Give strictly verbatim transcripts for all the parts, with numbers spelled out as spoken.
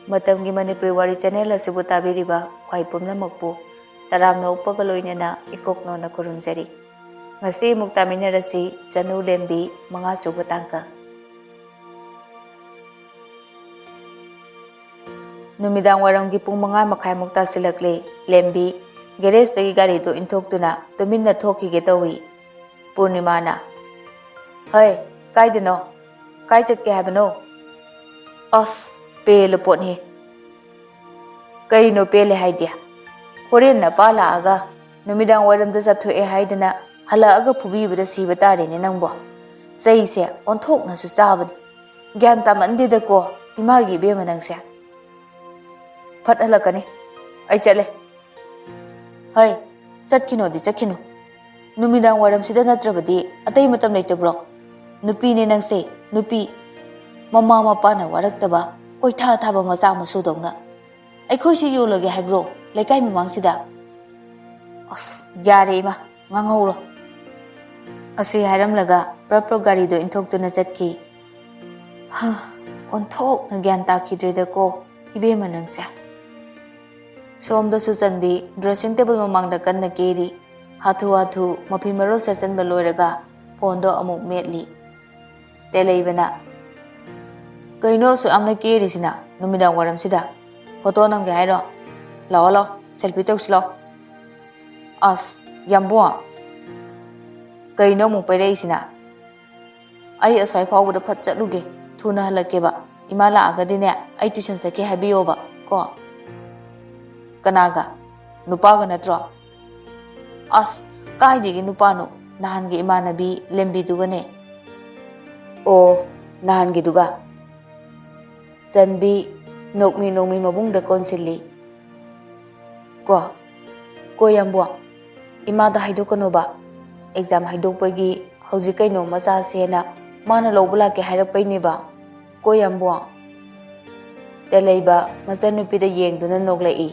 ꯃꯇꯝꯒꯤ ꯃꯅꯤꯄꯨꯔꯤ ꯋꯥꯔꯤ ꯆꯦꯅꯦꯜ ꯑꯁꯤꯕꯨ ꯇꯥꯕꯤꯔꯤꯕ ꯈ꯭ꯋꯥꯏ ꯄꯨꯝꯅꯃꯛꯄꯨ ꯇꯔꯥꯝꯅ ꯑꯣꯛꯄꯒ ꯂꯣꯏꯅꯅ ꯏꯀꯣꯛꯅꯧꯅ ꯈꯨꯔꯨꯝꯖꯔꯤ꯫ ꯉꯁꯤ ꯑꯃꯨꯛ ꯇꯥꯃꯤꯟꯅꯔꯁꯤ, ꯆꯅꯨ ꯂꯦꯝꯕꯤ, ꯃꯉꯥ ꯁꯨꯕ ꯇꯥꯡꯀꯛ꯫ ꯅꯨꯃꯤꯗꯥꯡ ꯋꯥꯏꯔꯝꯒꯤ ꯄꯨꯡ ꯃꯉꯥ ꯃꯈꯥꯏꯃꯨꯛ ꯇꯥꯁꯤꯜꯂꯛꯂꯦ꯫ ꯂꯦꯝꯕꯤ ꯒꯦꯔꯦꯖꯇꯒꯤ ꯒꯥꯔꯤꯗꯨ ꯏꯟꯊꯣꯛꯇꯨꯅ ꯇꯨꯃꯤꯟꯅ ꯊꯣꯛꯈꯤꯒꯦ ꯇꯧꯏ꯫ ꯄꯨꯔꯅꯤꯃꯥꯅ, "ꯍꯩ, ꯀꯥꯏꯗꯅꯣ? ꯀꯥꯏ ꯆꯠꯀꯦ ꯍꯥꯏꯕꯅꯣ?" "ꯑꯁ, ꯄꯦꯜꯂ ꯄꯣꯠꯅꯤ꯫ ꯀꯩꯅꯣ ꯄꯦꯜꯂꯦ ꯍꯥꯏꯗꯤ? ꯍꯣꯔꯦꯟ ꯅꯄꯥ ꯂꯥꯛꯑꯒ ꯅꯨꯃꯤꯗꯥꯡ ꯋꯥꯏꯔꯝꯗ ꯆꯠꯊꯣꯛꯑꯦ ꯍꯥꯏꯗꯅ ꯍꯜꯂꯛꯑꯒ ꯐꯨꯕꯤꯕꯗ ꯁꯤꯕ ꯇꯥꯔꯦꯅꯦ ꯅꯪꯕꯣ꯫ ꯆꯩꯁꯦ ꯑꯣꯟꯊꯣꯛꯅꯁꯨ ꯆꯥꯕꯅꯤ꯫ ꯒ꯭ꯌꯥꯟ ꯇꯥꯃꯟꯗꯦꯗꯀꯣ ꯏꯃꯥꯒꯤ ꯏꯕꯦꯝꯃ ꯅꯪꯁꯦ꯫ ꯐꯠ ꯍꯜꯂꯛꯀꯅꯤ꯫ ꯑꯩ ꯆꯠꯂꯦ꯫ ꯍꯩ, ꯆꯠꯈꯤꯅꯣꯗꯤ ꯆꯠꯈꯤꯅꯨ꯫ ꯅꯨꯃꯤꯗꯥꯡ ꯋꯥꯏꯔꯝꯁꯤꯗ ꯅꯠꯇ꯭ꯔꯕꯗꯤ ꯑꯇꯩ ꯃꯇꯝ ꯂꯩꯇꯕ꯭ꯔꯣ? ꯅꯨꯄꯤꯅꯦ ꯅꯪꯁꯦ, ꯅꯨꯄꯤ꯫ ꯃꯃꯥ ꯃꯄꯥꯅ ꯋꯥꯔꯛꯇꯕ ꯀꯣꯏꯊꯥ ꯊꯥꯕ ꯃꯆꯥ ꯃꯁꯨꯗꯧꯅ꯫ ꯑꯩꯈꯣꯏꯁꯦ ꯌꯣꯜꯂꯒꯦ ꯍꯥꯏꯕ꯭ꯔꯣ ꯂꯩꯀꯥꯏ ꯃꯃꯥꯡꯁꯤꯗ?" "ꯑꯁ, ꯌꯥꯔꯦ ꯏꯃꯥ, ꯉꯥꯡꯍꯧꯔꯣ꯫" ꯑꯁꯤ ꯍꯥꯏꯔꯝꯂꯒ ꯄ꯭ꯔꯞ ꯄ꯭ꯔꯞ ꯒꯥꯔꯤꯗꯣ ꯏꯟꯊꯣꯛꯇꯨꯅ ꯆꯠꯈꯤ꯫ ꯍ, ꯑꯣꯟꯊꯣꯛꯅ ꯒ꯭ꯌꯥꯟ ꯇꯥꯈꯤꯗ꯭ꯔꯦꯗꯀꯣ ꯏꯕꯦꯝꯃ ꯅꯪꯁꯦ꯫ ꯁꯣꯝꯗꯁꯨ ꯆꯟꯕꯤ ꯗ꯭ꯔꯦꯁꯤꯡ ꯇꯦꯕꯜ ꯃꯃꯥꯡꯗ ꯀꯟꯅ ꯀꯦꯔꯤ꯫ ꯍꯥꯊꯨ ꯍꯥꯊꯨ ꯃꯐꯤ ꯃꯔꯣꯜ ꯁꯦꯠꯆꯟꯕ ꯂꯣꯏꯔꯒ ꯐꯣꯟꯗꯣ ꯑꯃꯨꯛ ꯃꯦꯠꯂꯤ꯫ ꯇꯦꯂꯩꯕꯅ, "ꯀꯩꯅꯣ ꯑꯁꯨꯛ ꯌꯥꯝꯅ ꯀꯦꯔꯤꯁꯤꯅ ꯅꯨꯃꯤꯗꯥꯡ ꯋꯥꯏꯔꯝꯁꯤꯗ? ꯐꯣꯇꯣ ꯅꯝꯒꯦ ꯍꯥꯏꯔꯣ? ꯂꯥꯛꯑꯣ ꯂꯥꯛꯑꯣ, ꯁꯦꯜꯐꯤ ꯇꯧꯁꯤ ꯂꯥꯛꯑꯣ꯫" "ꯑꯁ, ꯌꯥꯝꯕꯨꯡ, ꯀꯩꯅꯣ ꯑꯃꯨꯛ ꯄꯩꯔꯛꯏꯁꯤꯅ?" "ꯑꯩ ꯑꯁ꯭ꯋꯥꯏ ꯐꯥꯎꯕꯗ ꯐꯠ ꯆꯠꯂꯨꯒꯦ, ꯊꯨꯅ ꯍꯜꯂꯛꯀꯦꯕ꯫ ꯏꯃꯥ ꯂꯥꯛꯑꯒꯗꯤꯅꯦ, ꯑꯩ ꯇ꯭ꯌꯨꯁꯟ ꯆꯠꯀꯦ ꯍꯥꯏꯕꯤꯌꯣꯕ ꯀꯣ꯫" "ꯀꯅꯥꯒ? ꯅꯨꯄꯥꯒ ꯅꯠꯇ꯭ꯔꯣ?" "ꯑꯁ, ꯀꯥꯏꯗꯒꯤ ꯅꯨꯄꯥꯅꯣ? ꯅꯍꯥꯟꯒꯤ ꯏꯃꯥꯟꯅꯕꯤ ꯂꯦꯝꯕꯤꯗꯨꯒꯅꯦ꯫" "ꯑꯣ, ꯅꯍꯥꯟꯒꯤꯗꯨꯒ?" ꯆꯟꯕꯤ ꯅꯣꯛꯃꯤ ꯅꯣꯛꯃꯤ ꯃꯕꯨꯡꯗ ꯀꯣꯟꯁꯤꯜꯂꯤ꯫ "ꯀꯣ, ꯀꯣ ꯌꯥꯝꯕꯨꯡ, ꯏꯃꯥꯗ ꯍꯥꯏꯗꯣꯛꯀꯅꯣꯕ꯫ ꯑꯦꯛꯖꯥꯝ ꯍꯥꯏꯗꯣꯛꯄꯒꯤ ꯍꯧꯖꯤꯛ ꯀꯩꯅꯣꯝꯃ ꯆꯥꯁꯦꯅ ꯃꯥꯅ ꯂꯧꯕ ꯂꯥꯛꯀꯦ ꯍꯥꯏꯔꯛꯄꯩꯅꯦꯕ꯫ ꯀꯣ ꯌꯥꯝꯕꯨꯡ?" ꯇꯦꯂꯩꯕ ꯃꯆꯟꯅꯨꯄꯤꯗ ꯌꯦꯡꯗꯨꯅ ꯅꯣꯛꯂꯛꯏ꯫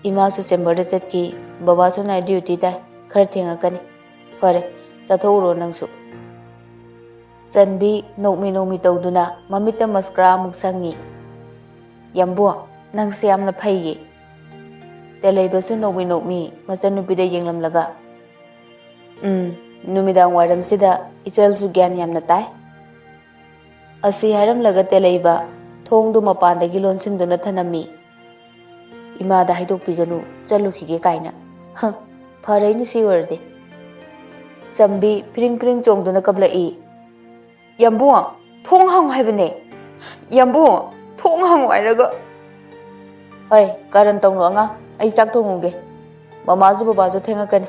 "ꯏꯃꯥꯁꯨ ꯆꯦꯝꯕꯔꯗ ꯆꯠꯈꯤ, ꯕꯕꯥꯁꯨ ꯅꯥꯏꯠ ꯗ꯭ꯌꯨꯇꯤ ꯇꯥꯏ, ꯈꯔ ꯊꯦꯡꯉꯛꯀꯅꯤ꯫ ꯐꯔꯦ, ꯆꯠꯊꯣꯛꯎꯔꯣ ꯅꯪꯁꯨ꯫" ꯆꯟꯕꯤ ꯅꯣꯛꯃꯤ ꯅꯣꯛꯃꯤ ꯇꯧꯗꯨꯅ ꯃꯃꯤꯠꯇ ꯃꯁꯀ꯭ꯔꯥ ꯑꯃꯨꯛ ꯁꯪꯉꯤ꯫ "ꯌꯥꯝꯕꯨ, ꯅꯪꯁꯦ ꯌꯥꯝꯅ ꯐꯩꯌꯦ꯫" ꯇꯦꯂꯩꯕꯁꯨ ꯅꯣꯛꯃꯤ ꯅꯣꯛꯃꯤ ꯃꯆꯟꯅꯨꯄꯤꯗ ꯌꯦꯡꯂꯝꯂꯒ, "ꯎꯝ, ꯅꯨꯃꯤꯗꯥꯡ ꯋꯥꯏꯔꯝꯁꯤꯗ ꯏꯆꯜꯁꯨ ꯒ꯭ꯌꯥꯟ ꯌꯥꯝꯅ ꯇꯥꯏ꯫" ꯑꯁꯤ ꯍꯥꯏꯔꯝꯂꯒ ꯇꯦꯂꯩꯕ ꯊꯣꯡꯗꯨ ꯃꯄꯥꯟꯗꯒꯤ ꯂꯣꯟꯁꯤꯟꯗꯨꯅ ꯊꯅꯝꯃꯤ꯫ "ꯏꯃꯥꯗ ꯍꯥꯏꯗꯣꯛꯄꯤꯒꯅꯨ, ꯆꯠꯂꯨꯈꯤꯒꯦ" ꯀꯥꯏꯅ꯫ ꯍ, ꯐꯔꯩꯅꯤ ꯁꯤ ꯑꯣꯏꯔꯗꯤ꯫ ꯆꯝꯕꯤ ꯐꯤꯔꯤꯡ ꯐꯤꯔꯤꯡ ꯆꯣꯡꯗꯨꯅ ꯀꯞꯂꯛꯏ꯫ "ꯌꯥꯝꯕꯨ, ꯊꯣꯡ ꯍꯥꯡꯉꯨ ꯍꯥꯏꯕꯅꯦ꯫ ꯌꯥꯝꯕꯨ, ꯊꯣꯡ ꯍꯥꯡꯉꯨ ꯍꯥꯏꯔꯒ꯫" "ꯍꯣꯏ, ꯀꯔꯟ ꯇꯧꯅꯨ ꯑꯉꯥꯡ, ꯑꯩ ꯆꯥꯛ ꯊꯣꯡꯉꯨꯒꯦ꯫ ꯃꯃꯥꯁꯨ ꯕꯕꯥꯁꯨ ꯊꯦꯡꯉꯛꯀꯅꯤ꯫"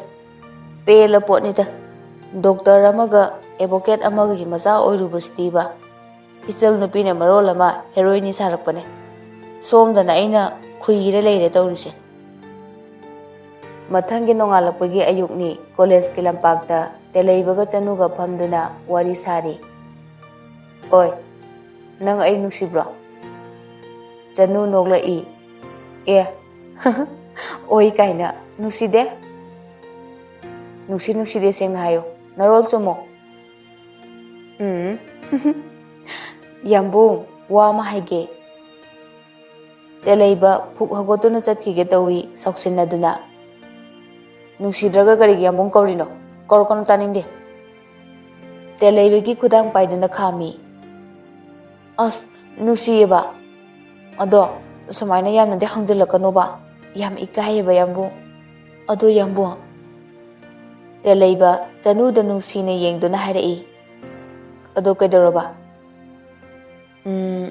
ꯄꯦꯜꯂ ꯄꯣꯠꯅꯤꯗ꯫ ꯗꯣꯛꯇꯔ ꯑꯃꯒ ꯑꯦꯚꯣꯀꯦꯠ ꯑꯃꯒꯒꯤ ꯃꯆꯥ ꯑꯣꯏꯔꯨꯕꯁꯤꯗꯤꯕ꯫ ꯏꯆꯜ ꯅꯨꯄꯤꯅ ꯃꯔꯣꯜ ꯑꯃ ꯍꯦꯔꯣꯏꯅꯤ ꯁꯥꯔꯛꯄꯅꯦ꯫ ꯁꯣꯝꯗꯅ ꯑꯩꯅ ꯈꯨꯏꯔ ꯂꯩꯔꯦ ꯇꯧꯔꯤꯁꯦ꯫ ꯃꯊꯪꯒꯤ ꯅꯣꯡꯉꯥꯜꯂꯛꯄꯒꯤ ꯑꯌꯨꯛꯅꯤ꯫ ꯀꯣꯂꯦꯖꯀꯤ ꯂꯝꯄꯥꯛꯇ ꯇꯦꯂꯩꯕꯒ ꯆꯅꯨꯒ ꯐꯝꯗꯨꯅ ꯋꯥꯔꯤ ꯁꯥꯔꯤ꯫ "ꯑꯣꯏ, ꯅꯪ ꯑꯩ ꯅꯨꯡꯁꯤꯕ꯭ꯔꯣ?" ꯆꯅꯨ ꯅꯣꯛꯂꯛꯏ꯫ "ꯑꯦ, ꯑꯣꯏ ꯀꯥꯏꯅ, ꯅꯨꯡꯁꯤꯗꯦ?" "ꯅꯨꯡꯁꯤ ꯅꯨꯡꯁꯤꯗꯦ ꯁꯦꯡꯅ ꯍꯥꯏꯌꯨ, ꯅꯔꯣꯜ ꯆꯨꯝꯃꯣ꯫" "ꯎꯝ, ꯌꯥꯝꯕꯨꯡ, ꯋꯥ ꯑꯃ ꯍꯥꯏꯒꯦ꯫" ꯇꯦꯂꯩꯕ ꯐꯨꯛ ꯍꯧꯒꯠꯇꯨꯅ ꯆꯠꯈꯤꯒꯦ ꯇꯧꯏ ꯁꯥꯎꯁꯤꯟꯅꯗꯨꯅ꯫ "ꯅꯨꯡꯁꯤꯗ꯭ꯔꯒ ꯀꯔꯤꯒꯤ ꯌꯥꯝꯕꯨꯡ ꯀꯧꯔꯤꯅꯣ? ꯀꯧꯔꯛꯀꯅꯨ, ꯇꯥꯅꯤꯡꯗꯦ꯫" ꯇꯦꯂꯩꯕꯒꯤ ꯈꯨꯗꯥꯡ ꯄꯥꯏꯗꯨꯅ ꯈꯥꯝꯃꯤ꯫ "ꯑꯁ, ꯅꯨꯡꯁꯤꯌꯦꯕ꯫ ꯑꯗꯣ ꯁꯨꯃꯥꯏꯅ ꯌꯥꯝꯅꯗꯤ ꯍꯪꯖꯤꯜꯂꯛꯀꯅꯣꯕ꯫ ꯌꯥꯝ ꯏꯀꯥꯏꯌꯦꯕ ꯌꯥꯝꯕꯨꯡ꯫ ꯑꯗꯣ ꯌꯥꯝꯕꯨꯡ꯫" ꯇꯦꯂꯩꯕ ꯆꯅꯨꯗ ꯅꯨꯡꯁꯤꯅ ꯌꯦꯡꯗꯨꯅ ꯍꯥꯏꯔꯛꯏ꯫ "ꯑꯗꯣ ꯀꯩꯗꯧꯔꯕ?" "ꯎꯝ,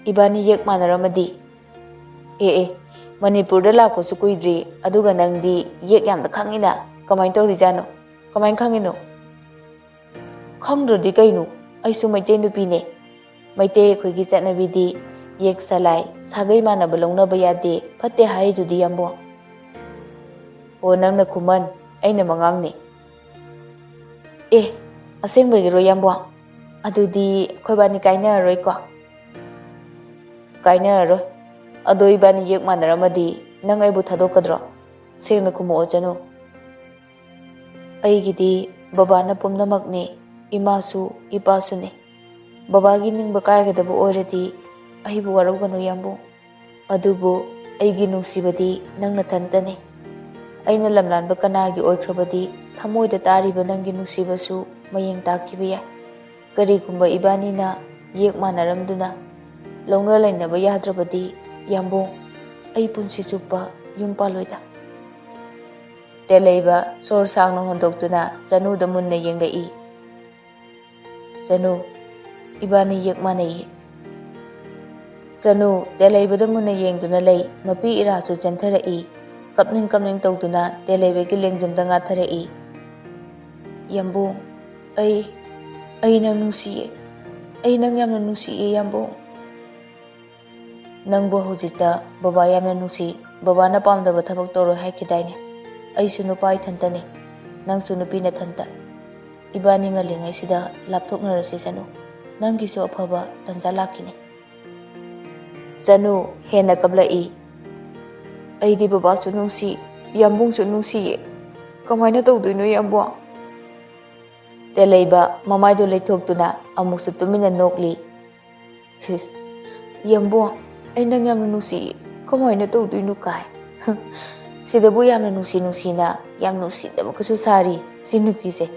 ꯏꯕꯥꯅꯤ ꯌꯦꯛ ꯃꯥꯟꯅꯔꯝꯃꯗꯤ?" "ꯑꯦ ꯑꯦ, ꯃꯅꯤꯄꯨꯔꯗ ꯂꯥꯛꯄꯁꯨ ꯀꯨꯏꯗ꯭ꯔꯤ, ꯑꯗꯨꯒ ꯅꯪꯗꯤ ꯌꯦꯛ ꯌꯥꯝꯅ ꯈꯪꯉꯤꯅ꯫ ꯀꯃꯥꯏꯅ ꯇꯧꯔꯤꯖꯥꯠꯅꯣ? ꯀꯃꯥꯏꯅ ꯈꯪꯉꯤꯅꯣ?" "ꯈꯪꯗ꯭ꯔꯗꯤ ꯀꯩꯅꯣ? ꯑꯩꯁꯨ ꯃꯩꯇꯩ ꯅꯨꯄꯤꯅꯦ꯫ ꯃꯩꯇꯩ ꯑꯩꯈꯣꯏꯒꯤ ꯆꯠꯅꯕꯤꯗꯤ ꯌꯦꯛ ꯁꯂꯥꯏ, ꯁꯥꯒꯩ ꯃꯥꯟꯅꯕ ꯂꯧꯅꯕ ꯌꯥꯗꯦ, ꯐꯠꯇꯦ ꯍꯥꯏꯔꯤꯗꯨꯗꯤ ꯌꯥꯝꯕꯨꯡ꯫" "ꯑꯣ, ꯅꯪꯅ ꯈꯨꯃꯟ, ꯑꯩꯅ ꯃꯉꯥꯡꯅꯦ꯫" "ꯑꯦ, ꯑꯁꯦꯡꯕꯒꯤꯔꯣ ꯌꯥꯝꯕꯨꯡ? ꯑꯗꯨꯗꯤ ꯑꯩꯈꯣꯏꯕꯥꯅꯤ ꯀꯥꯏꯅꯔꯔꯣꯏꯀꯣ?" "ꯀꯥꯏꯅꯔꯔꯣꯏ꯫ ꯑꯗꯣ ꯏꯕꯥꯅꯤ ꯌꯦꯛ ꯃꯥꯟꯅꯔꯝꯃꯗꯤ ꯅꯪ ꯑꯩꯕꯨ ꯊꯥꯗꯣꯛꯀꯗ꯭ꯔꯣ? ꯁꯦꯡꯅ ꯈꯨꯝꯃꯛꯑꯣ ꯆꯅꯨ꯫" "ꯑꯩꯒꯤꯗꯤ ꯕꯕꯥꯅ ꯄꯨꯝꯅꯃꯛꯅꯦ, ꯏꯃꯥꯁꯨ ꯏꯄꯥꯁꯨꯅꯦ꯫ ꯕꯕꯥꯒꯤ ꯅꯤꯡꯕ ꯀꯥꯏꯒꯗꯕ ꯑꯣꯏꯔꯗꯤ ꯑꯩꯕꯨ ꯋꯥꯔꯧꯒꯅꯨ ꯌꯥꯝꯕꯨꯡ꯫ ꯑꯗꯨꯕꯨ ꯑꯩꯒꯤ ꯅꯨꯡꯁꯤꯕꯗꯤ ꯅꯪ ꯅꯊꯟꯇꯅꯤ꯫ ꯑꯩꯅ ꯂꯝꯂꯥꯟꯕ ꯀꯅꯥꯒꯤ ꯑꯣꯏꯈ꯭ꯔꯕꯗꯤ ꯊꯃꯣꯏꯗ ꯇꯥꯔꯤꯕ ꯅꯪꯒꯤ ꯅꯨꯡꯁꯤꯕꯁꯨ ꯃꯌꯦꯡ ꯇꯥꯈꯤꯕ ꯌꯥꯏ꯫ ꯀꯔꯤꯒꯨꯝꯕ ꯏꯕꯥꯅꯤꯅ ꯌꯦꯛ ꯃꯥꯟꯅꯔꯝꯗꯨꯅ ꯂꯧꯅ ꯂꯩꯅꯕ ꯌꯥꯗ꯭ꯔꯕꯗꯤ ꯌꯥꯝꯕꯨꯡ, ꯑꯩ ꯄꯨꯟꯁꯤ ꯆꯨꯞꯄ ꯌꯨꯝ ꯄꯥꯜꯂꯣꯏꯗ꯫ ꯇꯦꯂꯩꯕ ꯁꯣꯔ ꯁꯥꯡꯅ ꯍꯣꯟꯗꯣꯛꯇꯨꯅ ꯆꯅꯨꯗ ꯃꯨꯟꯅ ꯌꯦꯡꯂꯛꯏ꯫ ꯆꯅꯨ, ꯏꯕꯥꯅꯤ ꯌꯦꯛ ꯃꯥꯟꯅꯩꯌꯦ꯫ ꯆꯅꯨ ꯇꯦꯂꯩꯕꯗ ꯃꯨꯟꯅ ꯌꯦꯡꯗꯨꯅ ꯂꯩ꯫ ꯃꯄꯤ ꯏꯔꯥꯁꯨ ꯆꯦꯟꯊꯔꯛꯏ꯫ ꯀꯞꯅꯤꯡ ꯀꯞꯅꯤꯡ ꯇꯧꯗꯨꯅ ꯇꯦꯂꯩꯕꯒꯤ ꯂꯦꯡꯖꯨꯝꯗ ꯉꯥꯊꯔꯛꯏ꯫ ꯌꯥꯝꯕꯨꯡ, ꯑꯩ, ꯑꯩ ꯅꯪ ꯅꯨꯡꯁꯤꯌꯦ꯫ ꯑꯩ ꯅꯪ ꯌꯥꯝꯅ ꯅꯨꯡꯁꯤꯌꯦ ꯌꯥꯝꯕꯨꯡ꯫ ꯅꯪꯕꯨ ꯍꯧꯖꯤꯛꯇ ꯕꯕꯥ ꯌꯥꯝꯅ ꯅꯨꯡꯁꯤ, ꯕꯕꯥꯅ ꯄꯥꯝꯗꯕ ꯊꯕꯛ ꯇꯧꯔꯣꯏ ꯍꯥꯏꯈꯤꯗꯥꯏꯅꯦ? ꯑꯩꯁꯨ ꯅꯨꯄꯥ ꯏꯊꯟꯇꯅꯤ, ꯅꯪꯁꯨ ꯅꯨꯄꯤ ꯅꯊꯟꯇ꯫ ꯏꯕꯥꯅꯤ ꯉꯜꯂꯤꯉꯩꯁꯤꯗ ꯂꯥꯞꯊꯣꯛꯅꯔꯁꯤ ꯆꯅꯨ, ꯅꯪꯒꯤꯁꯨ ꯑꯐꯕ ꯇꯟꯖꯥ ꯂꯥꯛꯈꯤꯅꯤ꯫ ꯆꯅꯨ ꯍꯦꯟꯅ ꯀꯞꯂꯛꯏ꯫ ꯑꯩꯗꯤ ꯕꯕꯥꯁꯨ ꯅꯨꯡꯁꯤ, ꯌꯥꯝꯕꯨꯡꯁꯨ ꯅꯨꯡꯁꯤꯌꯦ꯫ ꯀꯃꯥꯏꯅ ꯇꯧꯗꯣꯏꯅꯣ ꯌꯥꯝꯕꯨꯡ? ꯇꯦꯂꯩꯕ ꯃꯃꯥꯏꯗꯨ ꯂꯩꯊꯣꯛꯇꯨꯅ ꯑꯃꯨꯛꯁꯨ ꯇꯨꯃꯤꯟꯅ ꯅꯣꯛꯂꯤ꯫ ꯁꯤꯁ, ꯌꯥꯝꯕꯨꯡ, ꯑꯩ ꯅꯪ ꯌꯥꯝꯅ ꯅꯨꯡꯁꯤꯌꯦ, ꯀꯃꯥꯏꯅ ꯇꯧꯗꯣꯏꯅꯣ ꯀꯥꯏ꯫ ꯁꯤꯗꯕꯨ ꯌꯥꯝꯅ ꯅꯨꯡꯁꯤ ꯅꯨꯡꯁꯤꯅ ꯌꯥꯝ ꯅꯨꯡꯁꯤꯗꯕꯒꯁꯨ ꯁꯥꯔꯤ ꯁꯤ ꯅꯨꯄꯤꯁꯦ꯫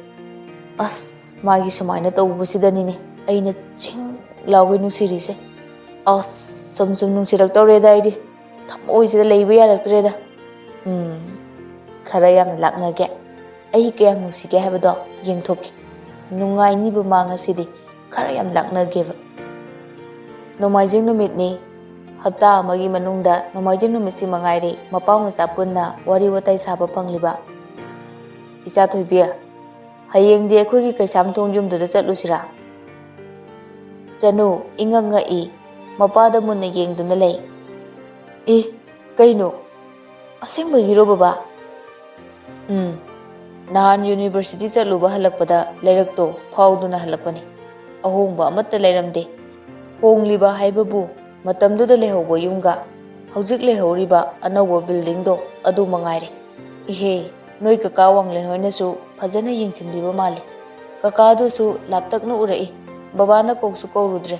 ꯑꯁ, ꯃꯥꯒꯤ ꯁꯨꯃꯥꯏꯅ ꯇꯧꯕꯁꯤꯗꯅꯤꯅꯦ ꯑꯩꯅ ꯆꯤꯡ ꯂꯥꯎꯒꯩ ꯅꯨꯡꯁꯤꯔꯤꯁꯦ꯫ ꯑꯁ, ꯁꯨꯝ ꯁꯨꯝ ꯅꯨꯡꯁꯤꯔꯛꯇꯧꯔꯦꯗ ꯑꯩꯗꯤ꯫ ꯊꯃꯣꯏꯁꯤꯗ ꯂꯩꯕ ꯌꯥꯔꯛꯇ꯭ꯔꯦꯗ꯫ ꯎꯝ, ꯈꯔ ꯌꯥꯝꯅ ꯂꯥꯛꯅꯒꯦ꯫ ꯑꯩ ꯀꯌꯥꯝ ꯅꯨꯡꯁꯤꯒꯦ ꯍꯥꯏꯕꯗꯣ ꯌꯦꯡꯊꯣꯛꯀꯦ꯫ ꯅꯨꯡꯉꯥꯏꯅꯤꯕ ꯃꯥ ꯉꯁꯤꯗꯤ꯫ ꯈꯔ ꯌꯥꯝ ꯂꯥꯛꯅꯒꯦꯕ꯫ ꯅꯣꯡꯃꯥꯏꯖꯤꯡ ꯅꯨꯃꯤꯠꯅꯤ꯫ ꯍꯞꯇꯥ ꯑꯃꯒꯤ ꯃꯅꯨꯡꯗ ꯅꯣꯡꯃꯥꯏꯖꯤꯡ ꯅꯨꯃꯤꯠꯁꯤ ꯃꯉꯥꯏꯔꯦ ꯃꯄꯥ ꯃꯆꯥ ꯄꯨꯟꯅ ꯋꯥꯔꯤ ꯋꯥꯇꯥꯏ ꯁꯥꯕ ꯐꯪꯂꯤꯕ꯫ ꯏꯆꯥ ꯊꯣꯏꯕꯤ, ꯍꯌꯦꯡꯗꯤ ꯑꯩꯈꯣꯏꯒꯤ ꯀꯩꯁꯥꯝꯊꯣꯡ ꯌꯨꯝꯗꯨꯗ ꯆꯠꯂꯨꯁꯤꯔꯥ? ꯆꯅꯨ ꯏꯉꯛ ꯉꯛꯏ꯫ ꯃꯄꯥꯗ ꯃꯨꯟꯅ ꯌꯦꯡꯗꯨꯅ ꯂꯩ꯫ ꯑꯦ, ꯀꯩꯅꯣ? ꯑꯁꯦꯡꯕꯒꯤꯔꯣ ꯕꯕꯥ? ꯎꯝ, ꯅꯍꯥꯟ ꯌꯨꯅꯤꯚꯔꯁꯤꯇꯤ ꯆꯠꯂꯨꯕ ꯍꯜꯂꯛꯄꯗ ꯂꯩꯔꯛꯇꯣ ꯐꯥꯎꯗꯨꯅ ꯍꯜꯂꯛꯄꯅꯤ꯫ ꯑꯍꯣꯡꯕ ꯑꯃꯠꯇ ꯂꯩꯔꯝꯗꯦ꯫ ꯍꯣꯡꯂꯤꯕ ꯍꯥꯏꯕꯕꯨ ꯃꯇꯝꯗꯨꯗ ꯂꯩꯍꯧꯕ ꯌꯨꯝꯒ ꯍꯧꯖꯤꯛ ꯂꯩꯍꯧꯔꯤꯕ ꯑꯅꯧꯕ ꯕꯤꯜꯗꯤꯡꯗꯣ ꯑꯗꯨ ꯃꯉꯥꯏꯔꯦ꯫ ꯏꯍꯦ, ꯅꯣꯏ ꯀꯀꯥ ꯋꯥꯡꯂꯦꯟ ꯍꯣꯏꯅꯁꯨ ꯐꯖꯅ ꯌꯦꯡꯁꯤꯟꯕꯤꯕ ꯃꯥꯜꯂꯤ꯫ ꯀꯀꯥꯗꯨꯁꯨ ꯂꯥꯞꯇꯛꯅ ꯎꯔꯛꯏ꯫ ꯕꯕꯥꯅ ꯀꯧꯁꯨ ꯀꯧꯔꯨꯗ꯭ꯔꯦ꯫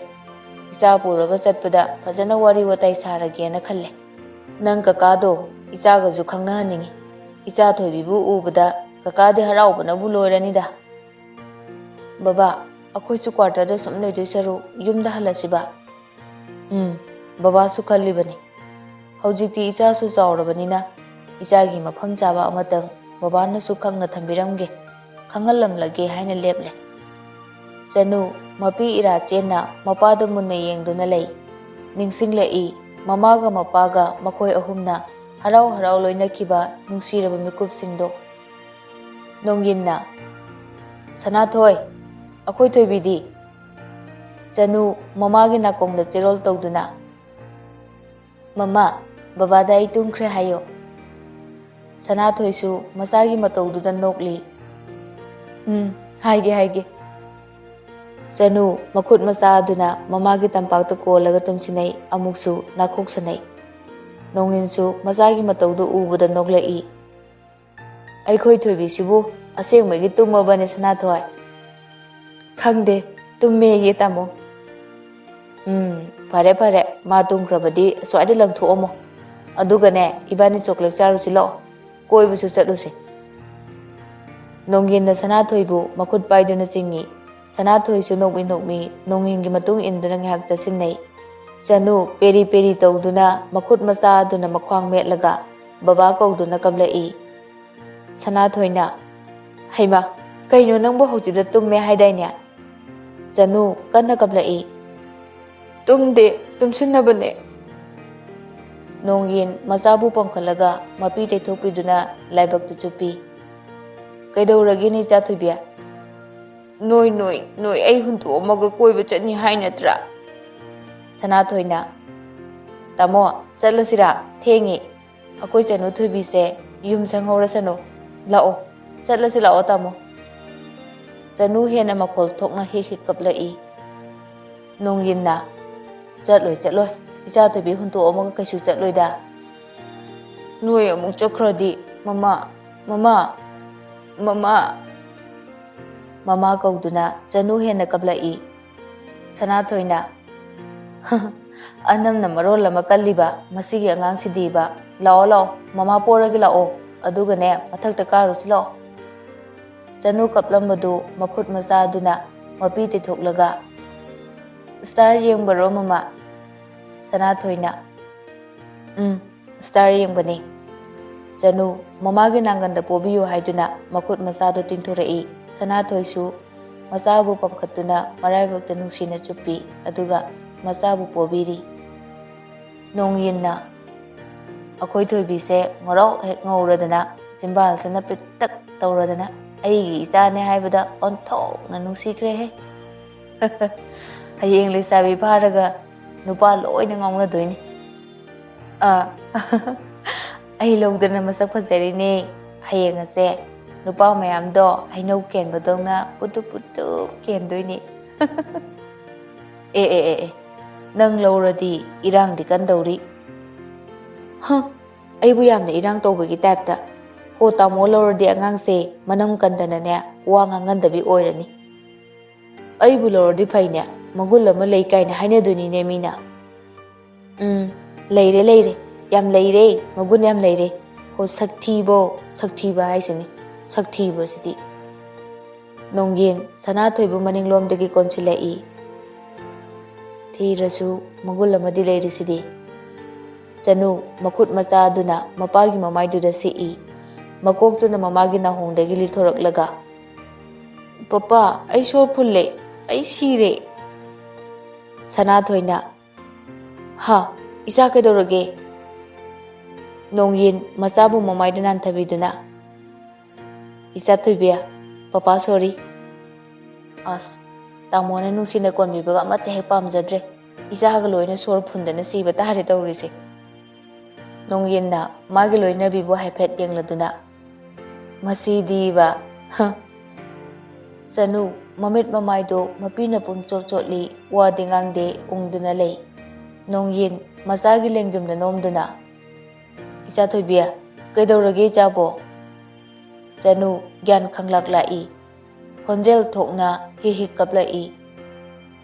ꯏꯆꯥ ꯄꯨꯔꯒ ꯆꯠꯄꯗ ꯐꯖꯅ ꯋꯥꯔꯤ ꯋꯥꯇꯥꯏ ꯁꯥꯔꯒꯦꯅ ꯈꯜꯂꯦ꯫ ꯅꯪ ꯀꯀꯥꯗꯣ ꯏꯆꯥꯒꯁꯨ ꯈꯪꯅꯍꯟꯅꯤꯡꯉꯤ꯫ ꯏꯆꯥ ꯊꯣꯏꯕꯤꯕꯨ ꯎꯕꯗ ꯀꯀꯥꯗꯤ ꯍꯔꯥꯎꯕꯅꯕꯨ ꯂꯣꯏꯔꯅꯤꯗ꯫ ꯕꯕꯥ, ꯑꯩꯈꯣꯏꯁꯨ ꯀ꯭ꯋꯥꯇꯔꯗ ꯁꯨꯝ ꯂꯩꯗꯣꯏ ꯁꯔꯨꯛ ꯌꯨꯝꯗ ꯍꯜꯂꯁꯤꯕ꯫ ꯎꯝ, ꯕꯕꯥꯁꯨ ꯈꯜꯂꯤꯕꯅꯤ꯫ ꯍꯧꯖꯤꯛꯇꯤ ꯏꯆꯥꯁꯨ ꯆꯥꯎꯔꯕꯅꯤꯅ ꯏꯆꯥꯒꯤ ꯃꯐꯝ ꯆꯥꯕ ꯑꯃꯇꯪ ꯕꯕꯥꯅꯁꯨ ꯈꯪꯅ ꯊꯝꯕꯤꯔꯝꯒꯦ, ꯈꯪꯍꯜꯂꯝꯂꯒꯦ ꯍꯥꯏꯅ ꯂꯦꯞꯂꯦ꯫ ꯆꯅꯨ ꯃꯄꯤ ꯏꯔꯥ ꯆꯦꯟꯅ ꯃꯄꯥꯗꯨ ꯃꯨꯟꯅ ꯌꯦꯡꯗꯨꯅ ꯂꯩ꯫ ꯅꯤꯡꯁꯤꯡꯂꯛꯏ ꯃꯃꯥꯒ ꯃꯄꯥꯒ ꯃꯈꯣꯏ ꯑꯍꯨꯝꯅ ꯍꯔꯥꯎ ꯍꯔꯥꯎ ꯂꯣꯏꯅꯈꯤꯕ ꯅꯨꯡꯁꯤꯔꯕ ꯃꯤꯀꯨꯞꯁꯤꯡꯗꯣ꯫ ꯅꯣꯡꯌꯤꯟꯅ, "ꯁꯅꯥꯊꯣꯏ, ꯑꯩꯈꯣꯏ ꯊꯣꯏꯕꯤꯗꯤ?" ꯆꯅꯨ ꯃꯃꯥꯒꯤ ꯅꯥꯀꯣꯡꯗ ꯆꯦꯔꯣꯜ ꯇꯧꯗꯨꯅ, "ꯃꯃꯥ, ꯕꯕꯥꯗ ꯑꯩ ꯇꯨꯝꯈ꯭ꯔꯦ ꯍꯥꯏꯌꯣ꯫" ꯁꯅꯥꯊꯣꯏꯁꯨ ꯃꯆꯥꯒꯤ ꯃꯇꯧꯗꯨꯗ ꯅꯣꯛꯂꯤ꯫ "ꯎꯝ, ꯍꯥꯏꯒꯦ, ꯍꯥꯏꯒꯦ꯫" ꯆꯅꯨ ꯃꯈꯨꯠ ꯃꯆꯥ ꯑꯗꯨꯅ ꯃꯃꯥꯒꯤ ꯇꯝꯄꯥꯛꯇ ꯀꯣꯜꯂꯒ ꯇꯨꯝꯁꯤꯟꯅꯩ, ꯑꯃꯨꯛꯁꯨ ꯅꯥꯈꯣꯛꯁꯟꯅꯩ꯫ ꯅꯣꯡꯌꯤꯟꯁꯨ ꯃꯆꯥꯒꯤ ꯃꯇꯧꯗꯨ ꯎꯕꯗ ꯅꯣꯛꯂꯛꯏ꯫ "ꯑꯩꯈꯣꯏ ꯊꯣꯏꯕꯤꯁꯤꯕꯨ ꯑꯁꯦꯡꯕꯒꯤ ꯇꯨꯝꯃꯕꯅꯦ ꯁꯅꯥꯊꯣꯏ?" "ꯈꯪꯗꯦ, ꯇꯨꯝꯃꯦꯌꯦ ꯇꯥꯃꯣ꯫" "ꯎꯝ, ꯐꯔꯦ ꯐꯔꯦ, ꯃꯥ ꯇꯨꯝꯈ꯭ꯔꯕꯗꯤ ꯑꯁ꯭ꯋꯥꯏꯗ ꯂꯪꯊꯣꯛꯑꯝꯃꯣ꯫ ꯑꯗꯨꯒꯅꯦ, ꯏꯕꯥꯅꯤ ꯆꯣꯀ꯭ꯂꯦꯠ ꯆꯥꯔꯨꯁꯤ ꯂꯥꯛꯑꯣ, ꯀꯣꯏꯕꯁꯨ ꯆꯠꯂꯨꯁꯤ꯫" ꯅꯣꯡꯌꯤꯟꯅ ꯁꯅꯥꯊꯣꯏꯕꯨ ꯃꯈꯨꯠ ꯄꯥꯏꯗꯨꯅ ꯆꯤꯡꯏ꯫ ꯁꯅꯥꯊꯣꯏꯁꯨ ꯅꯣꯛꯃꯤ ꯅꯣꯛꯃꯤ ꯅꯣꯡꯌꯤꯟꯒꯤ ꯃꯇꯨꯡ ꯏꯟꯗꯨꯅ ꯉꯥꯏꯍꯥꯛ ꯆꯠꯁꯤꯟꯅꯩ꯫ ꯆꯅꯨ ꯄꯦꯔꯤ ꯄꯦꯔꯤ ꯇꯧꯗꯨꯅ ꯃꯈꯨꯠ ꯃꯆꯥ ꯑꯗꯨꯅ ꯃꯈ꯭ꯋꯥꯡ ꯃꯦꯠꯂꯒ ꯕꯕꯥ ꯀꯧꯗꯨꯅ ꯀꯞꯂꯛꯏ꯫ ꯁꯅꯥꯊꯣꯏꯅ, "ꯍꯩꯃꯥ, ꯀꯩꯅꯣ ꯅꯪꯕꯨ ꯍꯧꯖꯤꯛꯇ ꯇꯨꯝꯃꯦ ꯍꯥꯏꯗꯥꯏꯅꯦ?" ꯆꯅꯨ ꯀꯟꯅ ꯀꯞꯂꯛꯏ꯫ "ꯇꯨꯝꯗꯦ, ꯇꯨꯝꯁꯤꯟꯅꯕꯅꯦ꯫" ꯅꯣꯡꯌꯤꯟ ꯃꯆꯥꯕꯨ ꯄꯝꯈꯠꯂꯒ ꯃꯄꯤ ꯇꯩꯊꯣꯛꯄꯤꯗꯨꯅ ꯂꯥꯏꯕꯛꯇ ꯆꯨꯞꯄꯤ꯫ "ꯀꯩꯗꯧꯔꯒꯦꯅꯦ ꯏꯆꯥ ꯊꯣꯏꯕꯤ?" "ꯅꯣꯏ, ꯅꯣꯏ, ꯅꯣꯏ ꯑꯩ ꯍꯨꯟꯇꯣꯛꯑꯝꯃꯒ ꯀꯣꯏꯕ ꯆꯠꯅꯤ ꯍꯥꯏ ꯅꯠꯇ꯭ꯔꯥ?" ꯁꯅꯥꯊꯣꯏꯅ, "ꯇꯥꯃꯣ, ꯆꯠꯂꯁꯤꯔꯥ? ꯊꯦꯡꯉꯤ꯫ ꯑꯩꯈꯣꯏ ꯆꯅꯨ ꯊꯣꯏꯕꯤꯁꯦ ꯌꯨꯝ ꯁꯪꯍꯧꯔꯁꯅꯨ꯫ ꯂꯥꯛꯑꯣ, ꯆꯠꯂꯁꯤ ꯂꯥꯛꯑꯣ ꯇꯥꯃꯣ꯫" ꯆꯅꯨ ꯍꯦꯟꯅ ꯃꯈꯣꯜ ꯊꯣꯛꯅ ꯍꯤꯛ ꯍꯤꯛ ꯀꯞꯂꯛꯏ꯫ ꯅꯣꯡꯌꯤꯟꯅ, "ꯆꯠꯂꯣꯏ, ꯆꯠꯂꯣꯏ꯫ ꯏꯆꯥ ꯊꯣꯏꯕꯤ ꯍꯨꯟꯇꯣꯛꯑꯝꯃꯒ ꯀꯩꯁꯨ ꯆꯠꯂꯣꯏꯗ꯫" "ꯅꯣꯏ ꯑꯃꯨꯛ ꯆꯠꯈ꯭ꯔꯗꯤ, ꯃꯃꯥ, ꯃꯃꯥ, ꯃꯃꯥ꯫" ꯃꯃꯥ ꯀꯧꯗꯨꯅ ꯆꯅꯨ ꯍꯦꯟꯅ ꯀꯞꯂꯛꯏ꯫ ꯁꯅꯥꯊꯣꯏꯅ, ꯑꯅꯝꯅ ꯃꯔꯣꯜ ꯑꯃ ꯀꯜꯂꯤꯕ ꯃꯁꯤꯒꯤ ꯑꯉꯥꯡꯁꯤꯗꯤꯕ꯫ ꯂꯥꯛꯑꯣ, ꯂꯥꯛꯑꯣ, ꯃꯃꯥ ꯄꯣꯔꯒꯦ ꯂꯥꯛꯑꯣ, ꯑꯗꯨꯒꯅꯦ, ꯃꯊꯛꯇ ꯀꯥꯔꯨꯁꯤ ꯂꯥꯛꯑꯣ꯫ ꯆꯅꯨ ꯀꯞꯂꯝꯕꯗꯨ ꯃꯈꯨꯠ ꯃꯆꯥꯗꯨꯅ ꯃꯄꯤ ꯇꯩꯊꯣꯛꯂꯒ, "ꯁ꯭ꯇꯥꯔ ꯌꯦꯡꯕꯔꯣ, ꯃꯃꯥ?" ꯁꯅꯥꯊꯣꯏꯅ, "ꯎꯝ, ꯁ꯭ꯇꯥꯔ ꯌꯦꯡꯕꯅꯤ꯫" ꯆꯅꯨ, ꯃꯃꯥꯒꯤ ꯅꯥꯡꯒꯟꯗ ꯄꯣꯕꯤꯌꯨ ꯍꯥꯏꯗꯨꯅ ꯃꯈꯨꯠ ꯃꯆꯥꯗꯨ ꯇꯤꯡꯊꯣꯔꯛꯏ꯫ ꯁꯅꯥꯊꯣꯏꯁꯨ ꯃꯆꯥꯕꯨ ꯄꯝꯈꯠꯇꯨꯅ ꯃꯔꯥꯏꯕꯛꯇ ꯅꯨꯡꯁꯤꯅ ꯆꯨꯞꯄꯤ, ꯑꯗꯨꯒ ꯃꯆꯥꯕꯨ ꯄꯣꯕꯤꯔꯤ꯫ ꯅꯣꯡꯌꯤꯟꯅ, "ꯑꯩꯈꯣꯏ ꯊꯣꯏꯕꯤꯁꯦ ꯉꯧꯔꯣꯛ ꯍꯦꯛ ꯉꯧꯔꯗꯅ, ꯆꯤꯝꯕꯥꯜꯁꯤꯅ ꯄꯤꯛꯇꯛ ꯇꯧꯔꯗꯅ, ꯑꯩꯒꯤ ꯏꯆꯥꯅꯦ ꯍꯥꯏꯕꯗ ꯑꯣꯟꯊꯣꯛꯅ ꯅꯨꯡꯁꯤꯈ꯭ꯔꯦꯍꯦ꯫ ꯍꯌꯦꯡ ꯂꯩꯁꯥꯕꯤ ꯐꯥꯔꯒ ꯅꯨꯄꯥ ꯂꯣꯏꯅ ꯉꯥꯎꯅꯗꯣꯏꯅꯤ꯫" "ꯑꯥ, ꯑꯩ ꯂꯧꯗꯅ ꯃꯁꯛ ꯐꯖꯔꯤꯅꯦ꯫ ꯍꯌꯦꯡ ꯑꯁꯦ ꯅꯨꯄꯥ ꯃꯌꯥꯝꯗꯣ ꯍꯩꯅꯧ ꯀꯦꯟꯕꯗꯧꯅ ꯄꯨꯇꯨꯞ ꯄꯨꯇꯨꯞ ꯀꯦꯟꯗꯣꯏꯅꯤ꯫" "ꯑꯦ, ꯑꯦ, ꯑꯦ, ꯑꯦ, ꯅꯪ ꯂꯧꯔꯗꯤ ꯏꯔꯥꯡꯗꯤ ꯀꯟꯗꯧꯔꯤ꯫" "ꯍ, ꯑꯩꯕꯨ ꯌꯥꯝꯅ ꯏꯔꯥꯡ ꯇꯧꯕꯒꯤ ꯇꯥꯏꯞꯇ꯫ ꯍꯣ, ꯇꯥꯃꯣ ꯂꯧꯔꯗꯤ ꯑꯉꯥꯡꯁꯦ ꯃꯅꯝ ꯀꯟꯗꯅꯅꯦ, ꯋꯥ ꯉꯥꯡꯒꯟꯗꯕꯤ ꯑꯣꯏꯔꯅꯤ꯫" "ꯑꯩꯕꯨ ꯂꯧꯔꯗꯤ ꯐꯩꯅꯦ, ꯃꯒꯨꯟ ꯑꯃ ꯂꯩ ꯀꯥꯏꯅ ꯍꯥꯏꯅꯗꯣꯏꯅꯤꯅꯦ ꯃꯤꯅ꯫" "ꯎꯝ, ꯂꯩꯔꯦ, ꯂꯩꯔꯦ, ꯌꯥꯝ ꯂꯩꯔꯦ, ꯃꯒꯨꯟ ꯌꯥꯝ ꯂꯩꯔꯦ꯫ ꯍꯣ, ꯁꯛꯊꯤꯕꯣ, ꯁꯛꯊꯤꯕ ꯍꯥꯏꯁꯤꯅꯤ, ꯁꯛꯊꯤꯕꯁꯤꯗꯤ꯫" ꯅꯣꯡꯌꯤꯟ ꯁꯅꯥꯊꯣꯏꯕꯨ ꯃꯅꯤꯡꯂꯣꯝꯗꯒꯤ ꯀꯣꯟꯁꯤꯜꯂꯛꯏ꯫ "ꯊꯤꯔꯁꯨ ꯃꯒꯨꯟ ꯑꯃꯗꯤ ꯂꯩꯔꯤꯁꯤꯗꯤ꯫" ꯆꯅꯨ ꯃꯈꯨꯠ ꯃꯆꯥ ꯑꯗꯨꯅ ꯃꯄꯥꯒꯤ ꯃꯃꯥꯏꯗꯨꯗ ꯁꯤꯛꯏ꯫ ꯃꯀꯣꯛꯇꯨꯅ ꯃꯃꯥꯒꯤ ꯅꯥꯍꯣꯡꯗꯒꯤ ꯂꯤꯊꯣꯔꯛꯂꯒ, "ꯄꯄꯥ, ꯑꯩ ꯁꯣꯔ ꯐꯨꯜꯂꯦ, ꯑꯩ ꯁꯤꯔꯦ꯫" ꯁꯅꯥꯊꯣꯏꯅ, "ꯍꯥ, ꯏꯆꯥ ꯀꯩꯗꯧꯔꯒꯦ?" ꯅꯣꯡꯌꯤꯟ ꯃꯆꯥꯕꯨ ꯃꯃꯥꯏꯗ ꯅꯥꯟꯊꯕꯤꯗꯨꯅ, "ꯏꯆꯥ ꯊꯣꯏꯕꯤ, ꯄꯄꯥ ꯁꯣꯔꯤ꯫" ꯑꯁ, ꯇꯥꯃꯣꯅ ꯅꯨꯡꯁꯤꯅ ꯀꯣꯟꯕꯤꯕꯒ ꯑꯃꯠꯇ ꯍꯦꯛ ꯄꯥꯝꯖꯗ꯭ꯔꯦ꯫ ꯏꯆꯥꯒ ꯂꯣꯏꯅ ꯁꯣꯔ ꯐꯨꯟꯗꯅ ꯁꯤꯕ ꯇꯥꯔꯦ ꯇꯧꯔꯤꯁꯦ꯫ ꯅꯣꯡꯌꯤꯟꯅ ꯃꯥꯒꯤ ꯂꯣꯏꯅꯕꯤꯕꯨ ꯍꯥꯏꯐꯦꯠ ꯌꯦꯡꯂꯗꯨꯅ, "ꯃꯁꯤꯗꯤꯕ, ꯍ꯫" ꯆꯅꯨ ꯃꯃꯤꯠ ꯃꯃꯥꯏꯗꯨ ꯃꯄꯤꯅ ꯄꯨꯝꯆꯣꯠ ꯆꯣꯠꯂꯤ, ꯋꯥꯗꯤ ꯉꯥꯡꯗꯦ, ꯎꯪꯗꯨꯅ ꯂꯩ꯫ ꯅꯣꯡꯌꯤꯟ ꯃꯆꯥꯒꯤ ꯂꯦꯡꯖꯨꯝꯗ ꯅꯣꯝꯗꯨꯅ, "ꯏꯆꯥ ꯊꯣꯏꯕꯤ, ꯀꯩꯗꯧꯔꯒꯦ ꯏꯆꯥꯕꯣ?" ꯆꯅꯨ ꯒ꯭ꯌꯥꯟ ꯈꯪꯂꯛ ꯂꯥꯛꯏ꯫ ꯈꯣꯟꯖꯦꯜ ꯊꯣꯛꯅ ꯍꯤꯛ ꯍꯤꯛ ꯀꯞꯂꯛꯏ꯫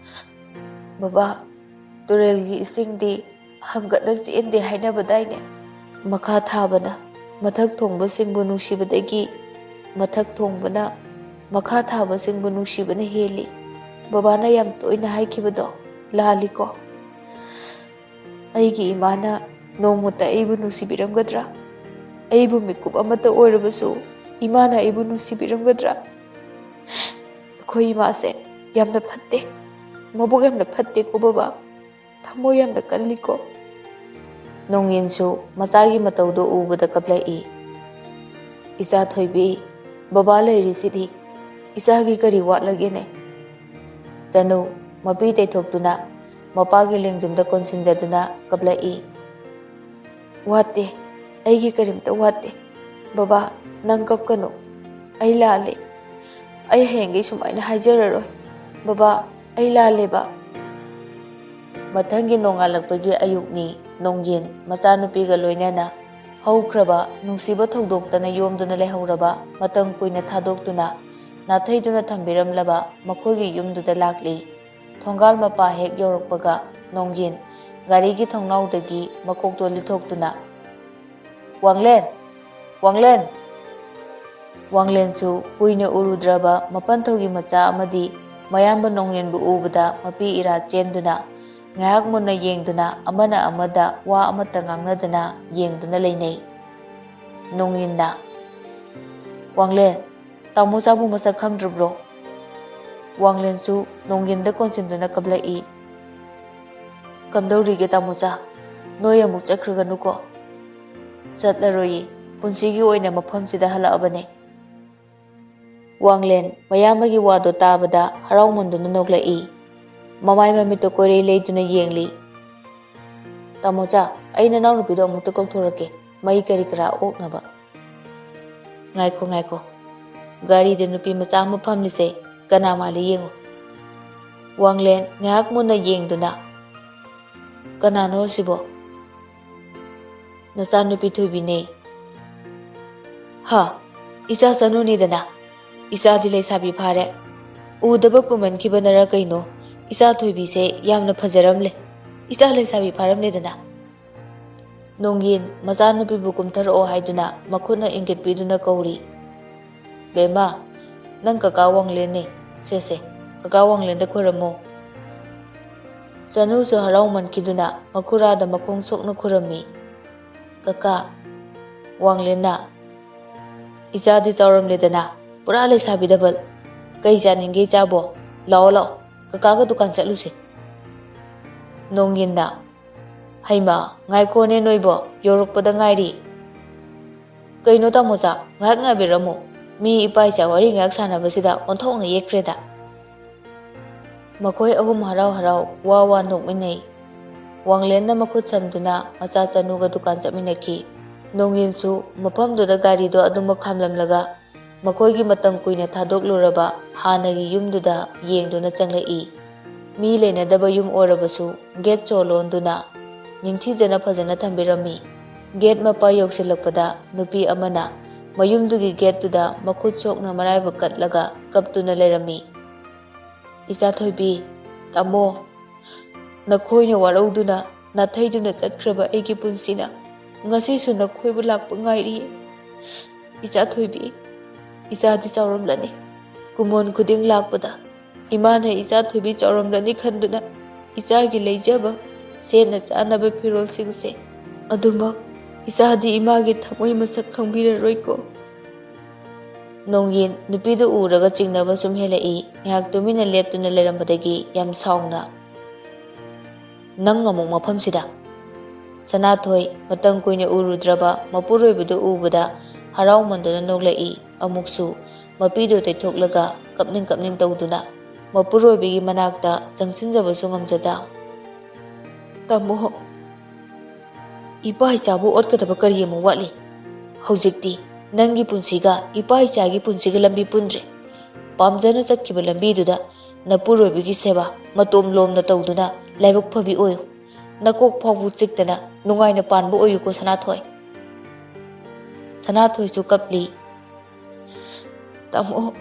"ꯕꯕꯥ, ꯇꯨꯔꯦꯜꯒꯤ ꯏꯁꯤꯡꯗꯤ ꯍꯪꯒꯠꯅ ꯆꯦꯟꯗꯦ ꯍꯥꯏꯅꯕꯗꯥꯏꯅꯦ? ꯃꯈꯥ ꯊꯥꯕꯅ ꯃꯊꯛ ꯊꯣꯡꯕꯁꯤꯡꯕꯨ ꯅꯨꯡꯁꯤꯕꯗꯒꯤ ꯃꯊꯛ ꯊꯣꯡꯕꯅ ꯃꯈꯥ ꯊꯥꯕꯁꯤꯡꯕꯨ ꯅꯨꯡꯁꯤꯕꯅ ꯍꯦꯜꯂꯤ꯫ ꯕꯕꯥꯅ ꯌꯥꯝ ꯇꯣꯏꯅ ꯍꯥꯏꯈꯤꯕꯗꯣ ꯂꯥꯜꯂꯤꯀꯣ? ꯑꯩꯒꯤ ꯏꯃꯥꯅ ꯅꯣꯡꯃꯇ ꯑꯩꯕꯨ ꯅꯨꯡꯁꯤꯕꯤꯔꯝꯒꯗ꯭ꯔꯥ? ꯑꯩꯕꯨ ꯃꯤꯀꯨꯞ ꯑꯃꯠꯇ ꯑꯣꯏꯔꯕꯁꯨ ꯏꯃꯥꯅ ꯑꯩꯕꯨ ꯅꯨꯡꯁꯤꯕꯤꯔꯝꯒꯗ꯭ꯔꯥ? ꯑꯩꯈꯣꯏ ꯏꯃꯥꯁꯦ ꯌꯥꯝꯅ ꯐꯠꯇꯦ꯫ ꯃꯕꯨꯛ ꯌꯥꯝꯅ ꯐꯠꯇꯦꯀꯣ ꯕꯕꯥ꯫ ꯊꯃꯣꯏ ꯌꯥꯝꯅ ꯀꯜꯂꯤꯀꯣ꯫ ꯅꯣꯡꯌꯤꯟꯁꯨ ꯃꯆꯥꯒꯤ ꯃꯇꯧꯗꯨ ꯎꯕꯗ ꯀꯞꯂꯛꯏ꯫ "ꯏꯆꯥ ꯊꯣꯏꯕꯤ, ꯕꯕꯥ ꯂꯩꯔꯤꯁꯤꯗꯤ꯫ ꯏꯆꯥꯒꯤ ꯀꯔꯤ ꯋꯥꯠꯂꯒꯦꯅꯦ?" ꯆꯅꯨ ꯃꯄꯤ ꯇꯩꯊꯣꯛꯇꯨꯅ ꯃꯄꯥꯒꯤ ꯂꯦꯡꯖꯨꯝꯗ ꯀꯣꯟꯁꯤꯟꯖꯗꯨꯅ ꯀꯞꯂꯛꯏ꯫ "ꯋꯥꯠꯇꯦ, ꯑꯩꯒꯤ ꯀꯔꯤꯝꯇ ꯋꯥꯠꯇꯦ꯫ ꯕꯕꯥ, ꯅꯪ ꯀꯞꯀꯅꯨ꯫ ꯑꯩ ꯂꯥꯜꯂꯦ꯫ ꯑꯩ ꯍꯌꯦꯡꯗꯒꯤ ꯁꯨꯃꯥꯏꯅ ꯍꯥꯏꯖꯔꯔꯣꯏ꯫ ꯕꯕꯥ, ꯑꯩ ꯂꯥꯜꯂꯦꯕ꯫" ꯃꯊꯪꯒꯤ ꯅꯣꯡꯉꯥꯜꯂꯛꯄꯒꯤ ꯑꯌꯨꯛꯅꯤ꯫ ꯅꯣꯡꯌꯤꯟ ꯃꯆꯥꯅꯨꯄꯤꯒ ꯂꯣꯏꯅꯅ ꯍꯧꯈ꯭ꯔꯕ ꯅꯨꯡꯁꯤꯕ ꯊꯧꯗꯣꯛꯇꯅ ꯌꯣꯝꯗꯨꯅ ꯂꯩꯍꯧꯔꯕ ꯃꯇꯝ ꯀꯨꯏꯅ ꯊꯥꯗꯣꯛꯇꯨꯅ ꯅꯥꯊꯩꯗꯨꯅ ꯊꯝꯕꯤꯔꯝꯂꯕ ꯃꯈꯣꯏꯒꯤ ꯌꯨꯝꯗꯨꯗ ꯂꯥꯛꯂꯤ꯫ ꯊꯣꯡꯒꯥꯜ ꯃꯄꯥ ꯍꯦꯛ ꯌꯧꯔꯛꯄꯒ ꯅꯣꯡꯌꯤꯟ ꯒꯥꯔꯤꯒꯤ ꯊꯣꯡꯅꯥꯎꯗꯒꯤ ꯃꯀꯣꯛꯇꯣ ꯂꯤꯊꯣꯛꯇꯨꯅ, "ꯋꯥꯡꯂꯦꯟ! ꯋꯥꯡꯂꯦꯟ!" ꯋꯥꯡꯂꯦꯟꯁꯨ ꯀꯨꯏꯅ ꯎꯔꯨꯗ꯭ꯔꯕ ꯃꯄꯟꯊꯧꯒꯤ ꯃꯆꯥ ꯑꯃꯗꯤ ꯃꯌꯥꯝꯕ ꯅꯣꯡꯌꯤꯟꯕꯨ ꯎꯕꯗ ꯃꯄꯤ ꯏꯔꯥ ꯆꯦꯟꯗꯨꯅ ꯉꯥꯏꯍꯥꯛ ꯃꯨꯟꯅ ꯌꯦꯡꯗꯨꯅ ꯑꯃꯅ ꯑꯃꯗ ꯋꯥ ꯑꯃꯠꯇ ꯉꯥꯡꯅꯗꯅ ꯌꯦꯡꯗꯨꯅ ꯂꯩꯅꯩ꯫ ꯅꯣꯡꯌꯤꯟꯅ, "ꯋꯥꯡꯂꯦꯟ, ꯇꯥꯃꯣꯆꯥꯕꯨ ꯃꯁꯛ ꯈꯪꯗ꯭ꯔꯤꯕ꯭ꯔꯣ?" ꯋꯥꯡꯂꯦꯟꯁꯨ ꯅꯣꯡꯌꯤꯟꯗ ꯀꯣꯟꯁꯤꯟꯗꯨꯅ ꯀꯞꯂꯛꯏ꯫ "ꯀꯝꯗꯧꯔꯤꯒꯦ ꯇꯥꯃꯣꯆꯥ? ꯅꯣꯏ ꯑꯃꯨꯛ ꯆꯠꯈ꯭ꯔꯒꯅꯨꯀꯣ?" "ꯆꯠꯂꯔꯣꯏꯌꯦ, ꯄꯨꯟꯁꯤꯒꯤ ꯑꯣꯏꯅ ꯃꯐꯝꯁꯤꯗ ꯍꯜꯂꯛꯑꯕꯅꯦ꯫" ꯋꯥꯡꯂꯦꯟ ꯃꯌꯥꯝꯕꯒꯤ ꯋꯥꯗꯣ ꯇꯥꯕꯗ ꯍꯔꯥꯎꯃꯟꯗꯨꯅ ꯅꯣꯛꯂꯛꯏ꯫ ꯃꯃꯥꯏ ꯃꯃꯤꯠꯇꯣ ꯀꯣꯏꯔꯩ ꯂꯩꯗꯨꯅ ꯌꯦꯡꯂꯤ꯫ "ꯇꯥꯃꯣꯆꯥ, ꯑꯩ ꯅꯅꯥꯎꯅꯨꯄꯤꯗꯣ ꯑꯃꯨꯛꯇ ꯀꯧꯊꯣꯔꯛꯀꯦ, ꯃꯩ ꯀꯔꯤ ꯀꯔꯥ ꯑꯣꯛꯅꯕ꯫" "ꯉꯥꯏꯈꯣ, ꯉꯥꯏꯈꯣ꯫ ꯒꯥꯔꯤꯗ ꯅꯨꯄꯤ ꯃꯆꯥ ꯑꯃ ꯐꯝꯂꯤꯁꯦ ꯀꯅꯥ ꯃꯥꯜꯂꯤ ꯌꯦꯡꯉꯨ꯫" ꯋꯥꯡꯂꯦꯟ ꯉꯥꯏꯍꯥꯛ ꯃꯨꯟꯅ ꯌꯦꯡꯗꯨꯅ, "ꯀꯅꯥꯅꯣ ꯑꯁꯤꯕꯣ?" "ꯅꯆꯥꯅꯨꯄꯤ ꯊꯣꯏꯕꯤꯅꯦ꯫" "ꯍꯥ, ꯏꯆꯥ ꯆꯅꯨꯅꯤꯗꯅ꯫ ꯏꯆꯥꯗꯤ ꯂꯩꯁꯥꯕꯤ ꯐꯥꯔꯦ꯫ ꯎꯗꯕ ꯀꯨꯏꯃꯟꯈꯤꯕꯅꯔ ꯀꯩꯅꯣ, ꯏꯆꯥ ꯊꯣꯏꯕꯤꯁꯦ ꯌꯥꯝꯅ ꯐꯖꯔꯝꯂꯦ꯫ ꯏꯆꯥ ꯂꯩꯁꯥꯕꯤ ꯐꯥꯔꯝꯂꯦꯗꯅ꯫ ꯅꯣꯡꯌꯤꯟ ꯃꯆꯥꯅꯨꯄꯤꯕꯨ ꯀꯨꯝꯊꯔꯛꯑꯣ ꯍꯥꯏꯗꯨꯅ ꯃꯈꯨꯠꯅ ꯏꯪꯒꯤꯠ ꯄꯤꯗꯨꯅ ꯀꯧꯔꯤ꯫ "ꯕꯦꯝꯃ, ꯅꯪ ꯀꯀꯥ ꯋꯥꯡꯂꯦꯟꯅꯦ꯫ ꯁꯦ ꯁꯦ, ꯀꯀꯥ ꯋꯥꯡꯂꯦꯟꯗ ꯈꯨꯔꯝꯃꯣ꯫" ꯆꯅꯨꯁꯨ ꯍꯔꯥꯎꯃꯟꯈꯤꯗꯨꯅ ꯃꯈꯨꯔꯥꯗ ꯃꯈꯣꯡ ꯁꯣꯛꯅ ꯈꯨꯔꯝꯃꯤ꯫ "ꯀꯀꯥ ꯋꯥꯡꯂꯦꯟꯅ, ꯏꯆꯥꯗꯤ ꯆꯥꯎꯔꯝꯂꯦꯗꯅ, ꯄꯨꯔꯥ ꯂꯩꯁꯥꯕꯤ ꯗꯕꯜ꯫ ꯀꯩ ꯆꯥꯅꯤꯡꯒꯦ ꯏꯆꯥꯕꯣ? ꯂꯥꯛꯑꯣ ꯂꯥꯛꯑꯣ, ꯀꯀꯥꯒ ꯗꯨꯀꯥꯟ ꯆꯠꯂꯨꯁꯦ꯫" ꯅꯣꯡꯌꯤꯟꯅ, "ꯍꯩꯃꯥ, ꯉꯥꯏꯈꯣꯅꯦ ꯅꯣꯏꯕꯣ, ꯌꯧꯔꯛꯄꯗ ꯉꯥꯏꯔꯤ꯫" "ꯀꯩꯅꯣ ꯇꯥꯃꯣꯆꯥ, ꯉꯥꯏꯍꯥꯛ ꯉꯥꯏꯕꯤꯔꯝꯃꯨ꯫ ꯃꯤ ꯏꯄꯥ ꯏꯆꯥ ꯋꯥꯔꯤ ꯉꯥꯏꯍꯥꯛ ꯁꯥꯟꯅꯕꯁꯤꯗ ꯑꯣꯟꯊꯣꯛꯅ ꯌꯦꯠꯈ꯭ꯔꯦꯗ꯫" ꯃꯈꯣꯏ ꯑꯍꯨꯝ ꯍꯔꯥꯎ ꯍꯔꯥꯎ ꯋꯥ ꯋꯥ ꯅꯣꯛꯃꯤꯟꯅꯩ꯫ ꯋꯥꯡꯂꯦꯟꯅ ꯃꯈꯨꯠ ꯁꯝꯗꯨꯅ ꯃꯆꯥ ꯆꯅꯨꯒ ꯗꯨꯀꯥꯟ ꯆꯠꯃꯤꯟꯅꯈꯤ꯫ ꯅꯣꯡꯌꯤꯟꯁꯨ ꯃꯐꯝꯗꯨꯗ ꯒꯥꯔꯤꯗꯣ ꯑꯗꯨꯃꯛ ꯈꯥꯝꯂꯝꯂꯒ ꯃꯈꯣꯏꯒꯤ ꯃꯇꯝ ꯀꯨꯏꯅ ꯊꯥꯗꯣꯛꯂꯨꯔꯕ ꯍꯥꯟꯅꯒꯤ ꯌꯨꯝꯗꯨꯗ ꯌꯦꯡꯗꯨꯅ ꯆꯪꯂꯛꯏ꯫ ꯃꯤ ꯂꯩꯅꯗꯕ ꯌꯨꯝ ꯑꯣꯏꯔꯕꯁꯨ ꯒꯦꯠ ꯆꯣ ꯂꯣꯟꯗꯨꯅ ꯅꯤꯡꯊꯤꯖꯅ ꯐꯖꯅ ꯊꯝꯕꯤꯔꯝꯃꯤ꯫ ꯒꯦꯠ ꯃꯄꯥ ꯌꯧꯁꯤꯜꯂꯛꯄꯗ ꯅꯨꯄꯤ ꯑꯃꯅ ꯃꯌꯨꯝꯗꯨꯒꯤ ꯒꯦꯠꯇꯨꯗ ꯃꯈꯨꯠ ꯁꯣꯛꯅ ꯃꯔꯥꯏꯕꯛ ꯀꯠꯂꯒ ꯀꯞꯇꯨꯅ ꯂꯩꯔꯝꯃꯤ꯫ "ꯏꯆꯥ ꯊꯣꯏꯕꯤ, ꯇꯥꯃꯣ, ꯅꯈꯣꯏꯅ ꯋꯥꯔꯧꯗꯨꯅ ꯅꯥꯊꯩꯗꯨꯅ ꯆꯠꯈ꯭ꯔꯕ ꯑꯩꯒꯤ ꯄꯨꯟꯁꯤꯅ ꯉꯁꯤꯁꯨ ꯅꯈꯣꯏꯕꯨ ꯂꯥꯛꯄ ꯉꯥꯏꯔꯤꯌꯦ꯫ ꯏꯆꯥ ꯊꯣꯏꯕꯤ, ꯏꯆꯥꯗꯤ ꯆꯥꯎꯔꯝꯂꯅꯤ꯫ ꯀꯨꯃꯣꯟ ꯈꯨꯗꯤꯡ ꯂꯥꯛꯄꯗ ꯏꯃꯥꯅ ꯏꯆꯥ ꯊꯣꯏꯕꯤ ꯆꯥꯎꯔꯝꯂꯅꯤ ꯈꯟꯗꯨꯅ ꯏꯆꯥꯒꯤ ꯂꯩꯖꯕ ꯁꯦꯠꯅ ꯆꯥꯅꯕ ꯐꯤꯔꯣꯜꯁꯤꯡꯁꯦ ꯑꯗꯨꯃꯛ ꯏꯆꯥꯗꯤ ꯏꯃꯥꯒꯤ ꯊꯃꯣꯏ ꯃꯁꯛ ꯈꯪꯕꯤꯔꯔꯣꯏꯀꯣ꯫" ꯅꯣꯡꯌꯤꯟ ꯅꯨꯄꯤꯗꯨ ꯎꯔꯒ ꯆꯤꯡꯅꯕ ꯁꯨꯝ ꯍꯦꯜꯂꯛꯏ꯫ ꯉꯥꯏꯍꯥꯛ ꯇꯨꯃꯤꯟꯅ ꯂꯦꯞꯇꯨꯅ ꯂꯩꯔꯝꯕꯗꯒꯤ ꯌꯥꯝ ꯁꯥꯎꯅ, "ꯅꯪ ꯑꯃꯨꯛ ꯃꯐꯝꯁꯤꯗ?" ꯁꯅꯥꯊꯣꯏ ꯃꯇꯝ ꯀꯨꯏꯅ ꯎꯔꯨꯗ꯭ꯔꯕ ꯃꯄꯨꯔꯣꯏꯕꯗꯨ ꯎꯕꯗ ꯍꯔꯥꯎꯃꯟꯗꯨꯅ ꯅꯣꯛꯂꯛꯏ꯫ ꯑꯃꯨꯛꯁꯨ ꯃꯄꯤꯗꯨ ꯇꯩꯊꯣꯛꯂꯒ ꯀꯞꯅꯤꯡ ꯀꯞꯅꯤꯡ ꯇꯧꯗꯨꯅ ꯃꯄꯨꯔꯣꯏꯕꯒꯤ ꯃꯅꯥꯛꯇ ꯆꯪꯁꯤꯟꯖꯕꯁꯨ ꯉꯝꯖꯗ, "ꯇꯥꯃꯣ, ꯏꯄꯥ ꯏꯆꯥꯕꯨ ꯑꯣꯠꯀꯗꯕ ꯀꯔꯤ ꯑꯃꯨꯛ ꯋꯥꯠꯂꯤ? ꯍꯧꯖꯤꯛꯇꯤ ꯅꯪꯒꯤ ꯄꯨꯟꯁꯤꯒ ꯏꯄꯥ ꯏꯆꯥꯒꯤ ꯄꯨꯟꯁꯤꯒ ꯂꯝꯕꯤ ꯄꯨꯟꯗ꯭ꯔꯦ꯫ ꯄꯥꯝꯖꯅ ꯆꯠꯈꯤꯕ ꯂꯝꯕꯤꯗꯨꯗ ꯅꯄꯨꯔꯣꯏꯕꯒꯤ ꯁꯦꯕꯥ ꯃꯇꯣꯝ ꯂꯣꯝꯅ ꯇꯧꯗꯨꯅ ꯂꯥꯏꯕꯛ ꯐꯕꯤ ꯑꯣꯏꯌꯨ꯫ ꯅꯀꯣꯛ ꯐꯥꯎꯕ ꯆꯤꯛꯇꯅ ꯅꯨꯡꯉꯥꯏꯅ ꯄꯥꯟꯕ ꯑꯣꯏꯌꯨꯀꯣ ꯁꯅꯥꯊꯣꯏ꯫" ꯁꯅꯥꯊꯣꯏꯁꯨ ꯀꯞꯂꯤ꯫ "ꯇꯥꯃꯣ꯫"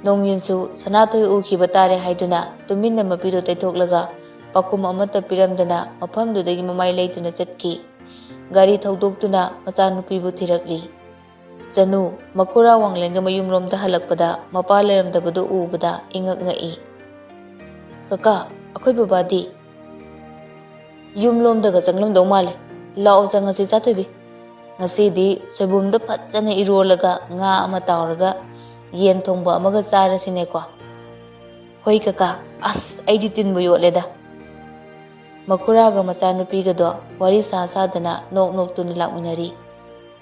ꯅꯣꯡꯌꯤꯟꯁꯨ ꯁꯅꯥꯊꯣꯏ ꯎꯈꯤꯕ ꯇꯥꯔꯦ ꯍꯥꯏꯗꯨꯅ ꯇꯨꯃꯤꯟꯅ ꯃꯄꯤꯗꯨ ꯇꯩꯊꯣꯛꯂꯒ ꯄꯥꯎꯈꯨꯝ ꯑꯃꯠꯇ ꯄꯤꯔꯝꯗꯅ ꯃꯐꯝꯗꯨꯗꯒꯤ ꯃꯃꯥꯏ ꯂꯩꯇꯨꯅ ꯆꯠꯈꯤ꯫ ꯒꯥꯔꯤ ꯊꯧꯗꯣꯛꯇꯨꯅ ꯃꯆꯥꯅꯨꯄꯤꯕꯨ ꯊꯤꯔꯛꯂꯤ꯫ ꯆꯅꯨ, ꯃꯈꯨꯔꯥ ꯋꯥꯡꯂꯦꯟꯒ ꯃꯌꯨꯝꯂꯣꯝꯗ ꯍꯜꯂꯛꯄꯗ ꯃꯄꯥ ꯂꯩꯔꯝꯗꯕꯗꯨ ꯎꯕꯗ ꯏꯉꯛ ꯉꯛꯏ꯫ "ꯀꯀꯥ, ꯑꯩꯈꯣꯏ ꯕꯕꯥꯗꯤ?" "ꯌꯨꯝꯂꯣꯝꯗꯒ ꯆꯪꯂꯝꯗꯧ ꯃꯥꯜꯂꯦ꯫ ꯂꯥꯛꯑꯣ, ꯆꯪꯉꯁꯤ ꯆꯥꯊꯣꯏꯕꯤ꯫ ꯉꯁꯤꯗꯤ ꯁꯣꯏꯕꯨꯝꯗ ꯐꯖꯅ ꯏꯔꯣꯜꯂꯒ ꯉꯥ ꯑꯃ ꯇꯥꯎꯔꯒ ꯌꯦꯟ ꯊꯣꯡꯕ ꯑꯃꯒ ꯆꯥꯔꯁꯤꯅꯦꯀꯣ?" "ꯍꯣꯏ ꯀꯀꯥ, ꯑꯁ ꯑꯩꯗꯤ ꯇꯤꯟꯕꯨ ꯌꯣꯠꯂꯦꯗ꯫" ꯃꯈꯨꯔꯥꯒ ꯃꯆꯥꯅꯨꯄꯤꯒꯗꯣ ꯋꯥꯔꯤ ꯁꯥ ꯁꯥꯗꯅ ꯅꯣꯛ ꯅꯣꯛꯇꯨꯅ ꯂꯥꯛꯃꯤꯟꯅꯔꯤ꯫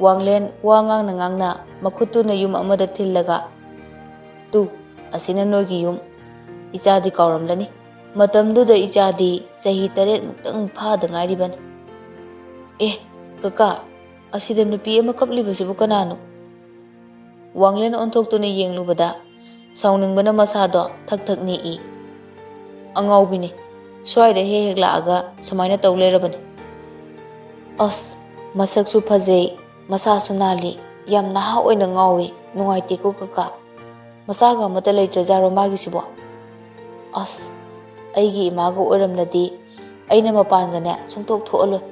ꯋꯥꯡꯂꯦꯟ ꯋꯥ ꯉꯥꯡꯅ ꯉꯥꯡꯅ ꯃꯈꯨꯠꯇꯨꯅ ꯌꯨꯝ ꯑꯃꯗ ꯊꯤꯜꯂꯒ, "ꯇꯨ, ꯑꯁꯤꯅ ꯅꯣꯏꯒꯤ ꯌꯨꯝ꯫ ꯏꯆꯥꯗꯤ ꯀꯥꯎꯔꯝꯂꯅꯤ꯫ ꯃꯇꯝꯗꯨꯗ ꯏꯆꯥꯗꯤ ꯆꯍꯤ ꯇꯔꯦꯠ ꯃꯨꯛꯇꯪ ꯐꯥꯗ ꯉꯥꯏꯔꯤꯕꯅꯤ꯫" "ꯑꯦ, ꯀꯀꯥ, ꯑꯁꯤꯗ ꯅꯨꯄꯤ ꯑꯃ ꯀꯞꯂꯤꯕꯁꯤꯕꯨ ꯀꯅꯥꯅꯣ?" ꯋꯥꯡꯂꯦꯟ ꯑꯣꯟꯊꯣꯛꯇꯨꯅ ꯌꯦꯡꯂꯨꯕꯗ ꯁꯥꯎꯅꯤꯡꯕꯅ ꯃꯁꯥꯗꯣ ꯊꯛ ꯊꯛ ꯅꯤꯛꯏ꯫ "ꯑꯉꯥꯎꯕꯤꯅꯤ, ꯁ꯭ꯋꯥꯏꯗ ꯍꯦꯛ ꯍꯦꯛ ꯂꯥꯛꯑꯒ ꯁꯨꯃꯥꯏꯅ ꯇꯧ ꯂꯩꯔꯕꯅꯤ꯫" "ꯑꯁ, ꯃꯁꯛꯁꯨ ꯐꯖꯩ, ꯃꯁꯥꯁꯨ ꯅꯥꯜꯂꯤ, ꯌꯥꯝ ꯅꯍꯥ ꯑꯣꯏꯅ ꯉꯥꯎꯏ꯫ ꯅꯨꯡꯉꯥꯏꯇꯦꯀꯣ ꯀꯀꯥ꯫ ꯃꯆꯥꯒ ꯑꯃꯠꯇ ꯂꯩꯇ꯭ꯔꯖꯥꯔꯣ ꯃꯥꯒꯤꯁꯤꯕꯣ? ꯑꯁ, ꯑꯩꯒꯤ ꯏꯃꯥꯒ ꯑꯣꯏꯔꯝꯂꯗꯤ ꯑꯩꯅ ꯃꯄꯥꯟꯒꯅꯦ ꯁꯨꯡꯊꯣꯛ ꯊꯣꯛꯍꯜꯂꯣꯏ꯫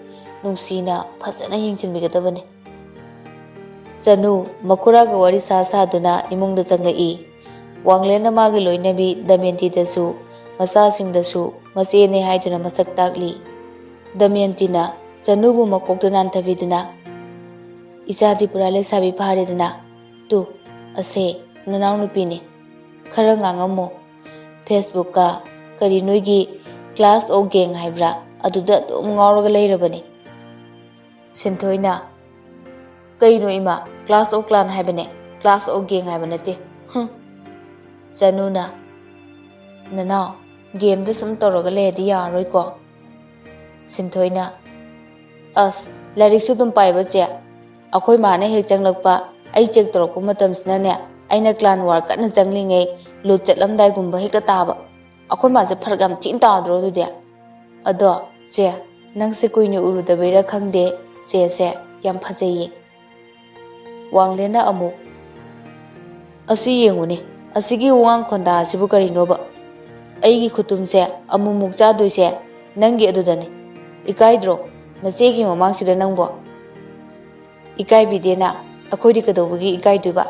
ꯅꯨꯡꯁꯤꯅ ꯐꯖꯅ ꯌꯦꯡꯁꯤꯟꯕꯤꯒꯗꯕꯅꯤ꯫" ꯆꯅꯨ ꯃꯈꯨꯔꯥꯒ ꯋꯥꯔꯤ ꯁꯥ ꯁꯥꯗꯨꯅ ꯏꯃꯨꯡꯗ ꯆꯪꯂꯛꯏ꯫ ꯋꯥꯡꯂꯦꯟꯅ ꯃꯥꯒꯤ ꯂꯣꯏꯅꯕꯤ ꯗꯃꯌꯟꯇꯤꯗꯁꯨ ꯃꯆꯥꯁꯤꯡꯗꯁꯨ ꯃꯆꯦꯅꯦ ꯍꯥꯏꯗꯨꯅ ꯃꯁꯛ ꯇꯥꯛꯂꯤ꯫ ꯗꯃꯌꯟꯇꯤꯅ ꯆꯅꯨꯕꯨ ꯃꯀꯣꯛꯇ ꯅꯥꯟꯊꯕꯤꯗꯨꯅ, "ꯏꯆꯥꯗꯤ ꯄꯨꯔꯥ ꯂꯩꯁꯥꯕꯤ ꯐꯥꯔꯦꯗꯅ꯫ ꯇꯨ, ꯑꯁꯦ ꯅꯅꯥꯎꯅꯨꯄꯤꯅꯤ꯫ ꯈꯔ ꯉꯥꯡꯉꯝꯃꯣ꯫ Facebookꯀ ꯀꯔꯤ ꯅꯣꯏꯒꯤ Clash of Gang ꯍꯥꯏꯕ꯭ꯔꯥ, ꯑꯗꯨꯗ ꯑꯗꯨꯝ ꯉꯥꯎꯔꯒ ꯂꯩꯔꯕꯅꯤ꯫" ꯁꯤꯟꯊꯣꯏꯅ, "ꯀꯩꯅꯣ ꯏꯃꯥ, Clash of Clan ꯍꯥꯏꯕꯅꯦ, Clash of Gang ꯍꯥꯏꯕ ꯅꯠꯇꯦ꯫ ꯍꯨꯝ꯫" ꯆꯅꯨꯅ, "ꯅꯅꯥꯎ, gameꯗ ꯁꯨꯝ ꯇꯧꯔꯒ ꯂꯩꯔꯗꯤ ꯌꯥꯔꯔꯣꯏꯀꯣ꯫" ꯁꯤꯟꯊꯣꯏꯅ, "ꯑꯁ, ꯂꯥꯏꯔꯤꯛꯁꯨ ꯑꯗꯨꯝ ꯄꯥꯏꯕ ꯆꯦ꯫ ꯑꯩꯈꯣꯏ ꯃꯥꯅ ꯍꯦꯛ ꯆꯪꯂꯛꯄ, ꯑꯩ check ꯇꯧꯔꯛꯄ ꯃꯇꯝꯁꯤꯅꯅꯦ, ꯑꯩꯅ clan war ꯀꯟꯅ ꯆꯪꯂꯤꯉꯩ loot ꯆꯠꯂꯝꯗꯥꯏꯒꯨꯝꯕ ꯍꯦꯛꯇ ꯇꯥꯕ꯫ ꯑꯩꯈꯣꯏ ꯃꯥꯁꯦ ꯐꯔꯛ ꯌꯥꯝ ꯊꯤꯅ ꯇꯥꯗ꯭ꯔꯣ ꯑꯗꯨꯗꯤ? ꯑꯗꯣ ꯆꯦ, ꯅꯪꯁꯦ ꯀꯨꯏꯅ ꯎꯔꯨꯗꯕꯩꯔꯥ ꯈꯪꯗꯦ, ꯆꯦꯁꯦ ꯌꯥꯝ ꯐꯖꯩꯌꯦ꯫" ꯋꯥꯡꯂꯦꯟꯅ ꯑꯃꯨꯛ, "ꯑꯁꯤ ꯌꯦꯡꯉꯨꯅꯦ, ꯑꯁꯤꯒꯤ ꯋꯥꯉꯥꯡ ꯈꯣꯟꯗꯥ ꯑꯁꯤꯕꯨ ꯀꯔꯤꯅꯣꯕ?" ꯑꯩꯒꯤ ꯈꯨꯇꯨꯝꯁꯦ ꯑꯃꯨꯛꯃꯨꯛ ꯆꯥꯗꯣꯏꯁꯦ ꯅꯪꯒꯤ ꯑꯗꯨꯗꯅꯤ꯫ ꯏꯀꯥꯏꯗ꯭ꯔꯣ? ꯅꯆꯦꯒꯤ ꯃꯃꯥꯡꯁꯤꯗ ꯅꯪꯕꯣ꯫ ꯏꯀꯥꯏꯕꯤꯗꯦꯅ, ꯑꯩꯈꯣꯏꯗꯤ ꯀꯩꯗꯧꯕꯒꯤ ꯏꯀꯥꯏꯗꯣꯏꯕ?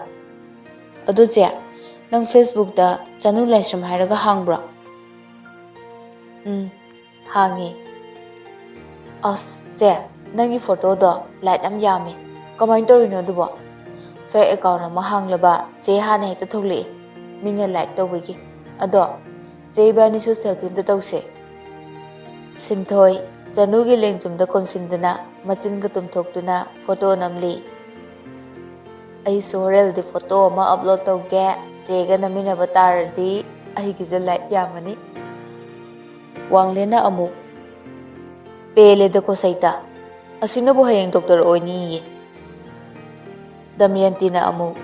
ꯑꯗꯣ ꯆꯦ, ꯅꯪ Facebookꯇ ꯆꯅꯨ ꯂꯥꯏꯁ꯭ꯔꯝ ꯍꯥꯏꯔꯒ ꯍꯥꯡꯕ꯭ꯔꯣ? ꯎꯝ, ꯍꯥꯡꯉꯤ꯫ ꯑꯁ ꯆꯦ, ꯅꯪꯒꯤ ꯐꯣꯇꯣꯗꯣ ꯂꯥꯏꯛ ꯌꯥꯝ ꯌꯥꯝꯃꯤ꯫ ꯀꯃꯥꯏꯅ ꯇꯧꯔꯤꯅꯣ ꯑꯗꯨꯕꯣ? Fake account ꯑꯃ ꯍꯥꯡꯂꯕ ꯆꯦ ꯍꯥꯟꯅ ꯍꯦꯛꯇ ꯊꯣꯛꯂꯛꯏ, ꯃꯤꯅ ꯂꯥꯏꯛ ꯇꯧꯕꯒꯤ꯫ ꯑꯗꯣ ꯆꯦ, ꯏꯕꯥꯅꯤꯁꯨ ꯁꯦꯜꯐꯤ ꯑꯝꯇ ꯇꯧꯁꯦ꯫ ꯁꯤꯟꯊꯣꯏ ꯆꯅꯨꯒꯤ ꯂꯦꯡꯖꯨꯝꯗ ꯀꯣꯟꯁꯤꯟꯗꯨꯅ ꯃꯆꯤꯟꯒ ꯇꯨꯝꯊꯣꯛꯇꯨꯅ ꯐꯣꯇꯣ ꯅꯝꯂꯤ꯫ ꯑꯩꯁꯨ ꯍꯣꯔꯦꯟꯗꯤ ꯐꯣꯇꯣ ꯑꯃ ꯑꯞꯂꯣꯗ ꯇꯧꯒꯦ, ꯆꯦꯒ ꯅꯝꯃꯤꯟꯅꯕ ꯇꯥꯔꯗꯤ ꯑꯩꯒꯤꯁꯨ ꯂꯥꯏꯛ ꯌꯥꯝꯃꯅꯤ꯫ ꯋꯥꯡꯂꯦꯟꯅ ꯑꯃꯨꯛ, ꯄꯦꯜꯂꯦꯗꯀꯣ ꯁꯩꯇꯥ, ꯑꯁꯤꯅꯕꯨ ꯍꯌꯦꯡ ꯗꯣꯛꯇꯔ ꯑꯣꯏꯅꯤꯌꯦ꯫ ꯗꯃꯌꯟꯇꯤꯅ ꯑꯃꯨꯛ,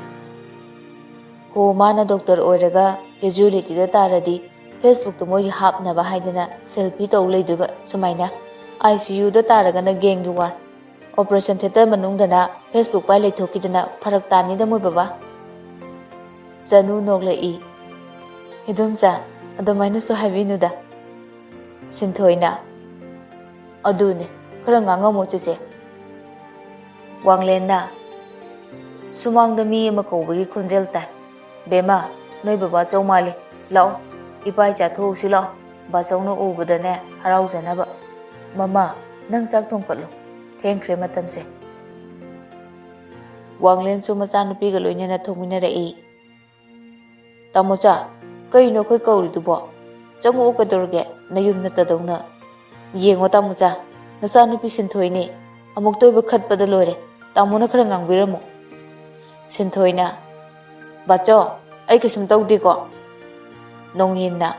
ꯍꯣ, ꯃꯥꯅ ꯗꯣꯛꯇꯔ ꯑꯣꯏꯔꯒ ꯀꯦꯖꯨꯋꯦꯂꯤꯇꯤꯗ ꯇꯥꯔꯗꯤ Facebookꯇ ꯃꯣꯏꯒꯤ ꯍꯥꯞꯅꯕ ꯍꯥꯏꯗꯅ ꯁꯦꯜꯐꯤ ꯇꯧ ꯂꯩꯗꯣꯏꯕ ꯁꯨꯃꯥꯏꯅ꯫ ICUꯗ ꯇꯥꯔꯒꯅ ꯒꯦꯡꯒꯤ ꯋꯥꯔ, ꯑꯣꯄꯔꯦꯁꯟ ꯊꯤꯌꯦꯇꯔ ꯃꯅꯨꯡꯗꯅ Facebook ꯄꯥꯏ ꯂꯩꯊꯣꯛꯈꯤꯗꯅ ꯐꯔꯛ ꯇꯥꯅꯤꯗ ꯃꯣꯏ ꯕꯕꯥ꯫ ꯆꯅꯨ ꯅꯣꯛꯂꯛꯏ꯫ ꯏꯗꯣꯝꯆꯥ, ꯑꯗꯨꯃꯥꯏꯅꯁꯨ ꯍꯥꯏꯕꯤꯅꯨꯗ꯫ ꯁꯤꯟꯊꯣꯏꯅ, ꯑꯗꯨꯅꯦ, ꯈꯔ ꯉꯥꯡꯉꯝꯃꯣ ꯆꯦꯆꯦ꯫ ꯋꯥꯡꯂꯦꯟꯅ, ꯁꯨꯃꯥꯡꯗ ꯃꯤ ꯑꯃ ꯀꯧꯕꯒꯤ ꯈꯣꯟꯖꯦꯜ ꯇꯥꯏ꯫ ꯕꯦꯝꯃ, ꯅꯣꯏ ꯕꯕꯥꯆꯧ ꯃꯥꯜꯂꯤ꯫ ꯂꯥꯛꯑꯣ, ꯏꯄꯥ ꯏꯆꯥ ꯊꯣꯛꯎꯁꯤ ꯂꯥꯛꯑꯣ꯫ ꯕꯥꯆꯧꯅ ꯎꯕꯗꯅꯦ ꯍꯔꯥꯎꯖꯅꯕ꯫ ꯃꯃꯥ, ꯅꯪ ꯆꯥꯛ ꯊꯣꯡꯀꯠꯂꯨ꯫ ꯊꯦꯡꯈ꯭ꯔꯦ ꯃꯇꯝꯁꯦ꯫ ꯋꯥꯡꯂꯦꯟꯁꯨ ꯃꯆꯥꯅꯨꯄꯤꯒ ꯂꯣꯏꯅꯅ ꯊꯣꯛꯃꯤꯟꯅꯔꯛꯏ꯫ ꯇꯥꯃꯣꯆꯥ, ꯀꯩꯅꯣ ꯑꯩꯈꯣꯏ ꯀꯧꯔꯤꯗꯨꯕꯣ? ꯆꯪꯉꯛꯑꯣ ꯀꯩꯗꯧꯔꯒꯦ? ꯅꯌꯨꯝ ꯅꯠꯇꯗꯧꯅ꯫ ꯌꯦꯡꯉꯣ ꯇꯥꯃꯣꯆꯥ, ꯅꯆꯥꯅꯨꯄꯤ ꯁꯤꯟꯊꯣꯏꯅꯦ꯫ ꯑꯃꯨꯛꯇ ꯑꯣꯏꯕ ꯈꯠꯄꯗ ꯂꯣꯏꯔꯦ꯫ ꯇꯥꯃꯣꯅ ꯈꯔ ꯉꯥꯡꯕꯤꯔꯝꯃꯨ꯫ ꯁꯤꯟꯊꯣꯏꯅ, ꯕꯥꯆꯧ, ꯑꯩ ꯀꯩꯁꯨꯝ ꯇꯧꯗꯦꯀꯣ꯫ ꯅꯣꯡꯌꯤꯟꯅ,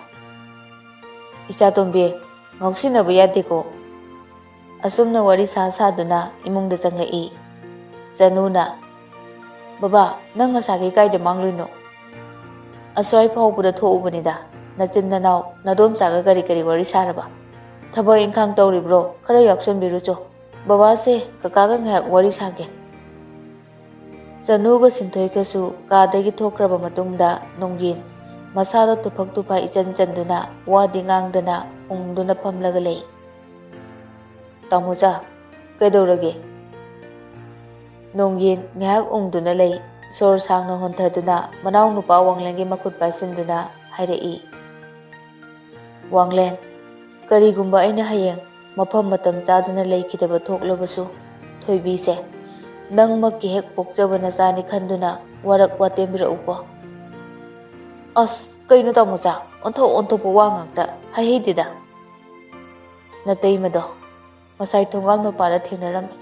ꯏꯆꯥꯇꯣꯝꯕꯤ, ꯉꯥꯎꯁꯤꯟꯅꯕ ꯌꯥꯗꯦꯀꯣ꯫ ꯑꯁꯨꯝꯅ ꯋꯥꯔꯤ ꯁꯥ ꯁꯥꯗꯨꯅ ꯏꯃꯨꯡꯗ ꯆꯪꯂꯛꯏ꯫ ꯆꯅꯨꯅ, ꯕꯕꯥ, ꯅꯪ ꯉꯁꯥꯏꯒꯤ ꯀꯥꯏꯗ ꯃꯥꯡꯂꯨꯏꯅꯣ? ꯑꯁ꯭ꯋꯥꯏ ꯐꯥꯎꯕꯗ ꯊꯣꯛꯎꯕꯅꯤꯗ꯫ ꯅꯆꯤꯟ ꯅꯅꯥꯎ ꯅꯗꯣꯝꯆꯥꯒ ꯀꯔꯤ ꯀꯔꯤ ꯋꯥꯔꯤ ꯁꯥꯔꯕ? ꯊꯕꯛ ꯏꯪꯈꯥꯡ ꯇꯧꯔꯤꯕ꯭ꯔꯣ? ꯈꯔ ꯌꯥꯎꯁꯟꯕꯤꯔꯨꯆꯣ꯫ ꯕꯕꯥꯁꯦ ꯀꯀꯥꯒ ꯉꯥꯏꯍꯥꯛ ꯋꯥꯔꯤ ꯁꯥꯒꯦ꯫ ꯆꯅꯨꯒ ꯁꯤꯟꯊꯣꯏꯒꯁꯨ ꯀꯥꯗꯒꯤ ꯊꯣꯛꯈ꯭ꯔꯕ ꯃꯇꯨꯡꯗ ꯅꯣꯡꯌꯤꯟ ꯃꯁꯥꯗ ꯇꯨꯐꯛ ꯇꯨꯐꯥ ꯏꯆꯟ ꯆꯟꯗꯨꯅ ꯋꯥꯗꯤ ꯉꯥꯡꯗꯅ ꯎꯪꯗꯨꯅ ꯐꯝꯂꯒ ꯂꯩ꯫ "ꯇꯥꯃꯣꯆꯥ, ꯀꯩꯗꯧꯔꯒꯦ?" ꯅꯣꯡꯌꯦꯟ ꯉꯥꯏꯍꯥꯛ ꯎꯪꯗꯨꯅ ꯂꯩ꯫ ꯁꯣꯔ ꯁꯥꯡꯅ ꯍꯣꯟꯊꯗꯨꯅ ꯃꯅꯥꯎꯅꯨꯄꯥ ꯋꯥꯡꯂꯦꯟꯒꯤ ꯃꯈꯨꯠ ꯄꯥꯏꯁꯤꯟꯗꯨꯅ ꯍꯥꯏꯔꯛꯏ, "ꯋꯥꯡꯂꯦꯟ, ꯀꯔꯤꯒꯨꯝꯕ ꯑꯩꯅ ꯍꯌꯦꯡ ꯃꯐꯝ ꯃꯇꯝ ꯆꯥꯗꯨꯅ ꯂꯩꯈꯤꯗꯕ ꯊꯣꯛꯂꯕꯁꯨ, ꯊꯣꯏꯕꯤꯁꯦ ꯅꯪꯃꯛꯀꯤ ꯍꯦꯛ ꯄꯣꯛꯆꯕ ꯅꯆꯥꯅꯤ ꯈꯟꯗꯨꯅ ꯋꯥꯔꯛ ꯋꯥꯇꯦꯝꯕꯤꯔꯛꯎꯀꯣ꯫" "ꯑꯁ, ꯀꯩꯅꯣ ꯇꯥꯃꯣꯆꯥ, ꯑꯣꯟꯊꯣꯛ ꯑꯣꯟꯊꯣꯛꯄ ꯋꯥ ꯉꯥꯛꯇ, ꯍꯥꯏꯍꯩꯗꯦꯗ꯫" "ꯅꯇꯩꯃꯗꯣ ꯉꯁꯥꯏ ꯊꯣꯡꯒꯥꯜ ꯃꯄꯥꯗ ꯊꯦꯡꯅꯔꯝꯃꯤ꯫"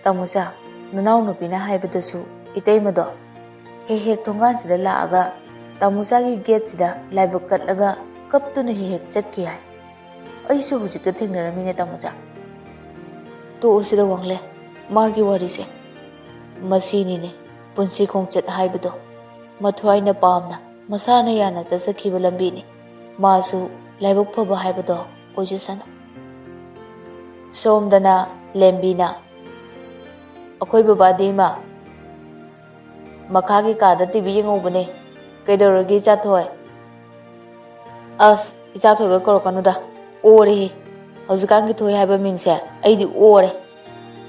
"ꯇꯥꯃꯣꯆꯥ, ꯅꯅꯥꯎꯅꯨꯄꯤꯅ ꯍꯥꯏꯕꯗꯁꯨ ꯏꯇꯩꯃꯗꯣ ꯍꯦꯛ ꯍꯦꯛ ꯊꯣꯡꯒꯥꯟꯁꯤꯗ ꯂꯥꯛꯑꯒ ꯇꯥꯃꯣꯆꯥꯒꯤ ꯒꯦꯠꯁꯤꯗ ꯂꯥꯏꯕꯛ ꯀꯠꯂꯒ ꯀꯞꯇꯨꯅ ꯍꯦꯛ ꯍꯦꯛ ꯆꯠꯈꯤ ꯍꯥꯏ꯫ ꯑꯩꯁꯨ ꯍꯧꯖꯤꯛꯇ ꯊꯦꯡꯅꯔꯝꯃꯤꯅꯦ ꯇꯥꯃꯣꯆꯥ꯫" "ꯇꯣꯛꯑꯁꯤꯗ ꯋꯥꯡꯂꯦ, ꯃꯥꯒꯤ ꯋꯥꯔꯤꯁꯦ꯫ ꯃꯁꯤꯅꯤꯅꯦ ꯄꯨꯟꯁꯤ ꯈꯣꯡꯆꯠ ꯍꯥꯏꯕꯗꯣ꯫ ꯃꯊ꯭ꯋꯥꯏꯅ ꯄꯥꯝꯅ ꯃꯁꯥꯅ ꯌꯥꯅ ꯆꯠꯆꯈꯤꯕ ꯂꯝꯕꯤꯅꯤ꯫ ꯃꯥꯁꯨ ꯂꯥꯏꯕꯛ ꯐꯕ ꯍꯥꯏꯕꯗꯣ ꯑꯣꯏꯖꯁꯅꯨ꯫" ꯁꯣꯝꯗꯅ ꯂꯦꯝꯕꯤꯅ, "ꯑꯩꯈꯣꯏ ꯕꯕꯥꯗꯤ ꯏꯃꯥ ꯃꯈꯥꯒꯤ ꯀꯥꯗ ꯇꯤ ꯚꯤ ꯌꯦꯡꯍꯧꯕꯅꯦ꯫ ꯀꯩꯗꯧꯔꯒꯦ ꯏꯆꯥꯊꯣꯏ?" "ꯑꯁ, ꯏꯆꯥꯊꯣꯏꯒ ꯀꯧꯔꯛꯀꯅꯨꯗ, ꯑꯣꯔꯦꯍꯦ꯫ ꯍꯧꯖꯤꯛꯀꯥꯟꯒꯤ ꯊꯣꯏ ꯍꯥꯏꯕ ꯃꯤꯡꯁꯦ ꯑꯩꯗꯤ ꯑꯣꯔꯦ꯫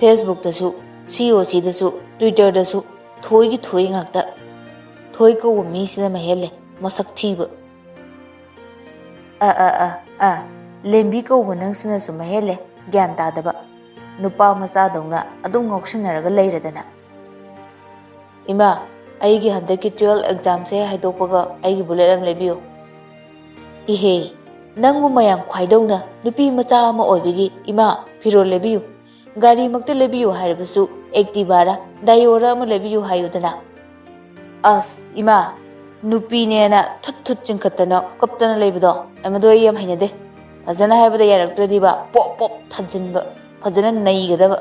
ꯐꯦꯁꯕꯨꯛꯇꯁꯨ, ꯁꯤ ꯑꯣ ꯁꯤꯗꯁꯨ, ꯇ꯭ꯋꯤꯇꯔꯗꯁꯨ ꯊꯣꯏꯒꯤ ꯊꯣꯏ ꯉꯥꯛꯇ꯫ ꯊꯣꯏ ꯀꯧꯕ ꯃꯤꯁꯤꯅ ꯃꯍꯦꯜꯂꯦ ꯃꯁꯛ ꯊꯤꯕ꯫" "ꯑ, ꯑ, ꯑ, ꯑ, ꯂꯦꯝꯕꯤ ꯀꯧꯕ ꯅꯪꯁꯤꯅꯁꯨ ꯃꯍꯦꯜꯂꯦ ꯒ꯭ꯌꯥꯟ ꯇꯥꯗꯕ꯫ ꯅꯨꯄꯥ ꯃꯆꯥꯗꯧꯅ ꯑꯗꯨꯝ ꯉꯥꯎꯁꯤꯟꯅꯔꯒ ꯂꯩꯔꯗꯅ꯫" "ꯏꯃꯥ, ꯑꯩꯒꯤ ꯍꯟꯗꯛꯀꯤ ꯇꯨꯋꯦꯜꯐ ꯑꯦꯛꯖꯥꯝꯁꯦ ꯍꯥꯏꯗꯣꯛꯄꯒ ꯑꯩꯒꯤ ꯕꯨꯂꯦꯠ ꯑꯃ ꯂꯩꯕꯤꯌꯨ꯫" "ꯏꯍꯦ, ꯅꯪꯕꯨ ꯃꯌꯥꯝ ꯈ꯭ꯋꯥꯏꯗꯧꯅ ꯅꯨꯄꯤ ꯃꯆꯥ ꯑꯃ ꯑꯣꯏꯕꯒꯤ ꯏꯃꯥ ꯐꯤꯔꯣꯜ ꯂꯩꯕꯤꯌꯨ, ꯒꯥꯔꯤꯃꯛꯇ ꯂꯩꯕꯤꯌꯨ ꯍꯥꯏꯔꯕꯁꯨ ꯑꯦꯛꯇꯤꯚꯥꯔ ꯗꯥꯏꯑꯣꯔ ꯑꯃ ꯂꯩꯕꯤꯌꯨ ꯍꯥꯏꯌꯨꯗꯅ꯫" "ꯑꯁ ꯏꯃꯥ, ꯅꯨꯄꯤꯅꯦꯅ ꯊꯨꯠ ꯊꯨꯠ ꯆꯤꯡꯈꯠꯇꯅ ꯀꯞꯇꯅ ꯂꯩꯕꯗꯣ, ꯑꯃꯗꯣ ꯑꯩ ꯌꯥꯝ ꯍꯩꯅꯗꯦ꯫ ꯐꯖꯅ ꯍꯥꯏꯕꯗ ꯌꯥꯔꯛꯇ꯭ꯔꯗꯤꯕ ꯄꯣꯞ ꯄꯣꯞ ꯊꯥꯖꯤꯟꯕ, ꯐꯖꯅ ꯅꯩꯒꯗꯕ꯫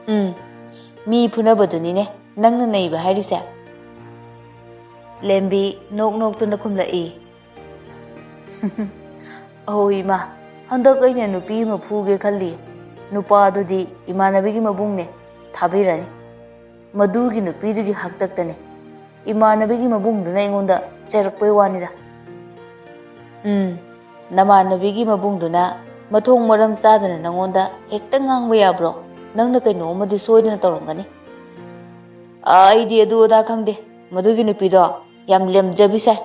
ꯎꯝ, ꯃꯤ ꯐꯨꯅꯕꯗꯨꯅꯤꯅꯦ ꯅꯪꯅ ꯅꯩꯕ ꯍꯥꯏꯔꯤꯁꯦ꯫" ꯂꯦꯝꯕꯤ ꯅꯣꯛ ꯅꯣꯛꯇꯨꯅ ꯈꯨꯝꯂꯛꯏ꯫ "ꯑꯍꯣ ꯏꯃꯥ, ꯍꯟꯗꯛ ꯑꯩꯅ ꯅꯨꯄꯤ ꯑꯃ ꯐꯨꯒꯦ ꯈꯜꯂꯤ꯫ ꯅꯨꯄꯥꯗꯨꯗꯤ ꯏꯃꯥꯟꯅꯕꯤꯒꯤ ꯃꯕꯨꯡꯅꯦ, ꯊꯥꯕꯤꯔꯅꯤ꯫ ꯃꯗꯨꯒꯤ ꯅꯨꯄꯤꯗꯨꯒꯤ ꯍꯥꯛꯇꯛꯇꯅꯦ ꯏꯃꯥꯟꯅꯕꯤꯒꯤ ꯃꯕꯨꯡꯗꯨꯅ ꯑꯩꯉꯣꯟꯗ ꯆꯩꯔꯛꯄꯩ ꯋꯥꯅꯤꯗ꯫ ꯎꯝ, ꯅꯃꯥꯟꯅꯕꯤꯒꯤ ꯃꯕꯨꯡꯗꯨꯅ ꯃꯊꯣꯡ ꯃꯔꯝ ꯆꯥꯗꯅ ꯅꯪꯉꯣꯟꯗ ꯍꯦꯛꯇ ꯉꯥꯡꯕ ꯌꯥꯕ꯭ꯔꯣ? ꯅꯪꯅ ꯀꯩꯅꯣꯝꯃꯗꯤ ꯁꯣꯏꯗꯅ ꯇꯧꯔꯝꯒꯅꯤ꯫ ꯑꯩꯗꯤ ꯑꯗꯨ ꯑꯗꯥ ꯈꯪꯗꯦ꯫ ꯃꯗꯨꯒꯤ ꯅꯨꯄꯤꯗꯣ ꯌꯥꯝ ꯂꯦꯝꯖꯕꯤ ꯁꯥꯏ꯫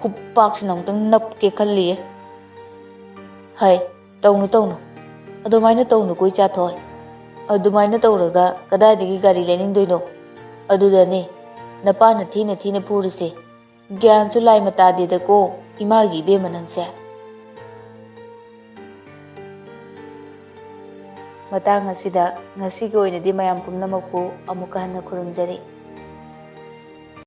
ꯈꯨꯄꯥꯛꯁꯤꯅ ꯑꯃꯨꯛꯇꯪ ꯅꯞꯀꯦ ꯈꯜꯂꯤꯌꯦ꯫ ꯍꯩ, ꯇꯧꯅꯨ, ꯇꯧꯅꯨ꯫ ꯑꯗꯨꯃꯥꯏꯅ ꯇꯧꯅꯨꯀꯣ, ꯏꯆꯥꯊꯣꯏ꯫ ꯑꯗꯨꯃꯥꯏꯅ ꯇꯧꯔꯒ ꯀꯗꯥꯏꯗꯒꯤ ꯒꯥꯔꯤ ꯂꯩꯅꯤꯡꯗꯣꯏꯅꯣ? ꯑꯗꯨꯗꯅꯦ, ꯅꯄꯥꯅ ꯊꯤꯅ ꯊꯤꯅ ꯐꯨꯔꯤꯁꯦ꯫ ꯒ꯭ꯌꯥꯟꯁꯨ ꯂꯥꯏꯃ ꯇꯥꯗꯦꯗꯀꯣ, ꯏꯃꯥꯒꯤ ꯏꯕꯦꯝꯃ ꯅꯪꯁꯦ꯫ ꯃꯇꯥꯡ ꯑꯁꯤꯗ ꯉꯁꯤꯒꯤ ꯑꯣꯏꯅꯗꯤ ꯃꯌꯥꯝ ꯄꯨꯝꯅꯃꯛꯄꯨ ꯑꯃꯨꯛꯀ ꯍꯟꯅ ꯈꯨꯔꯨꯝꯖꯔꯤ꯫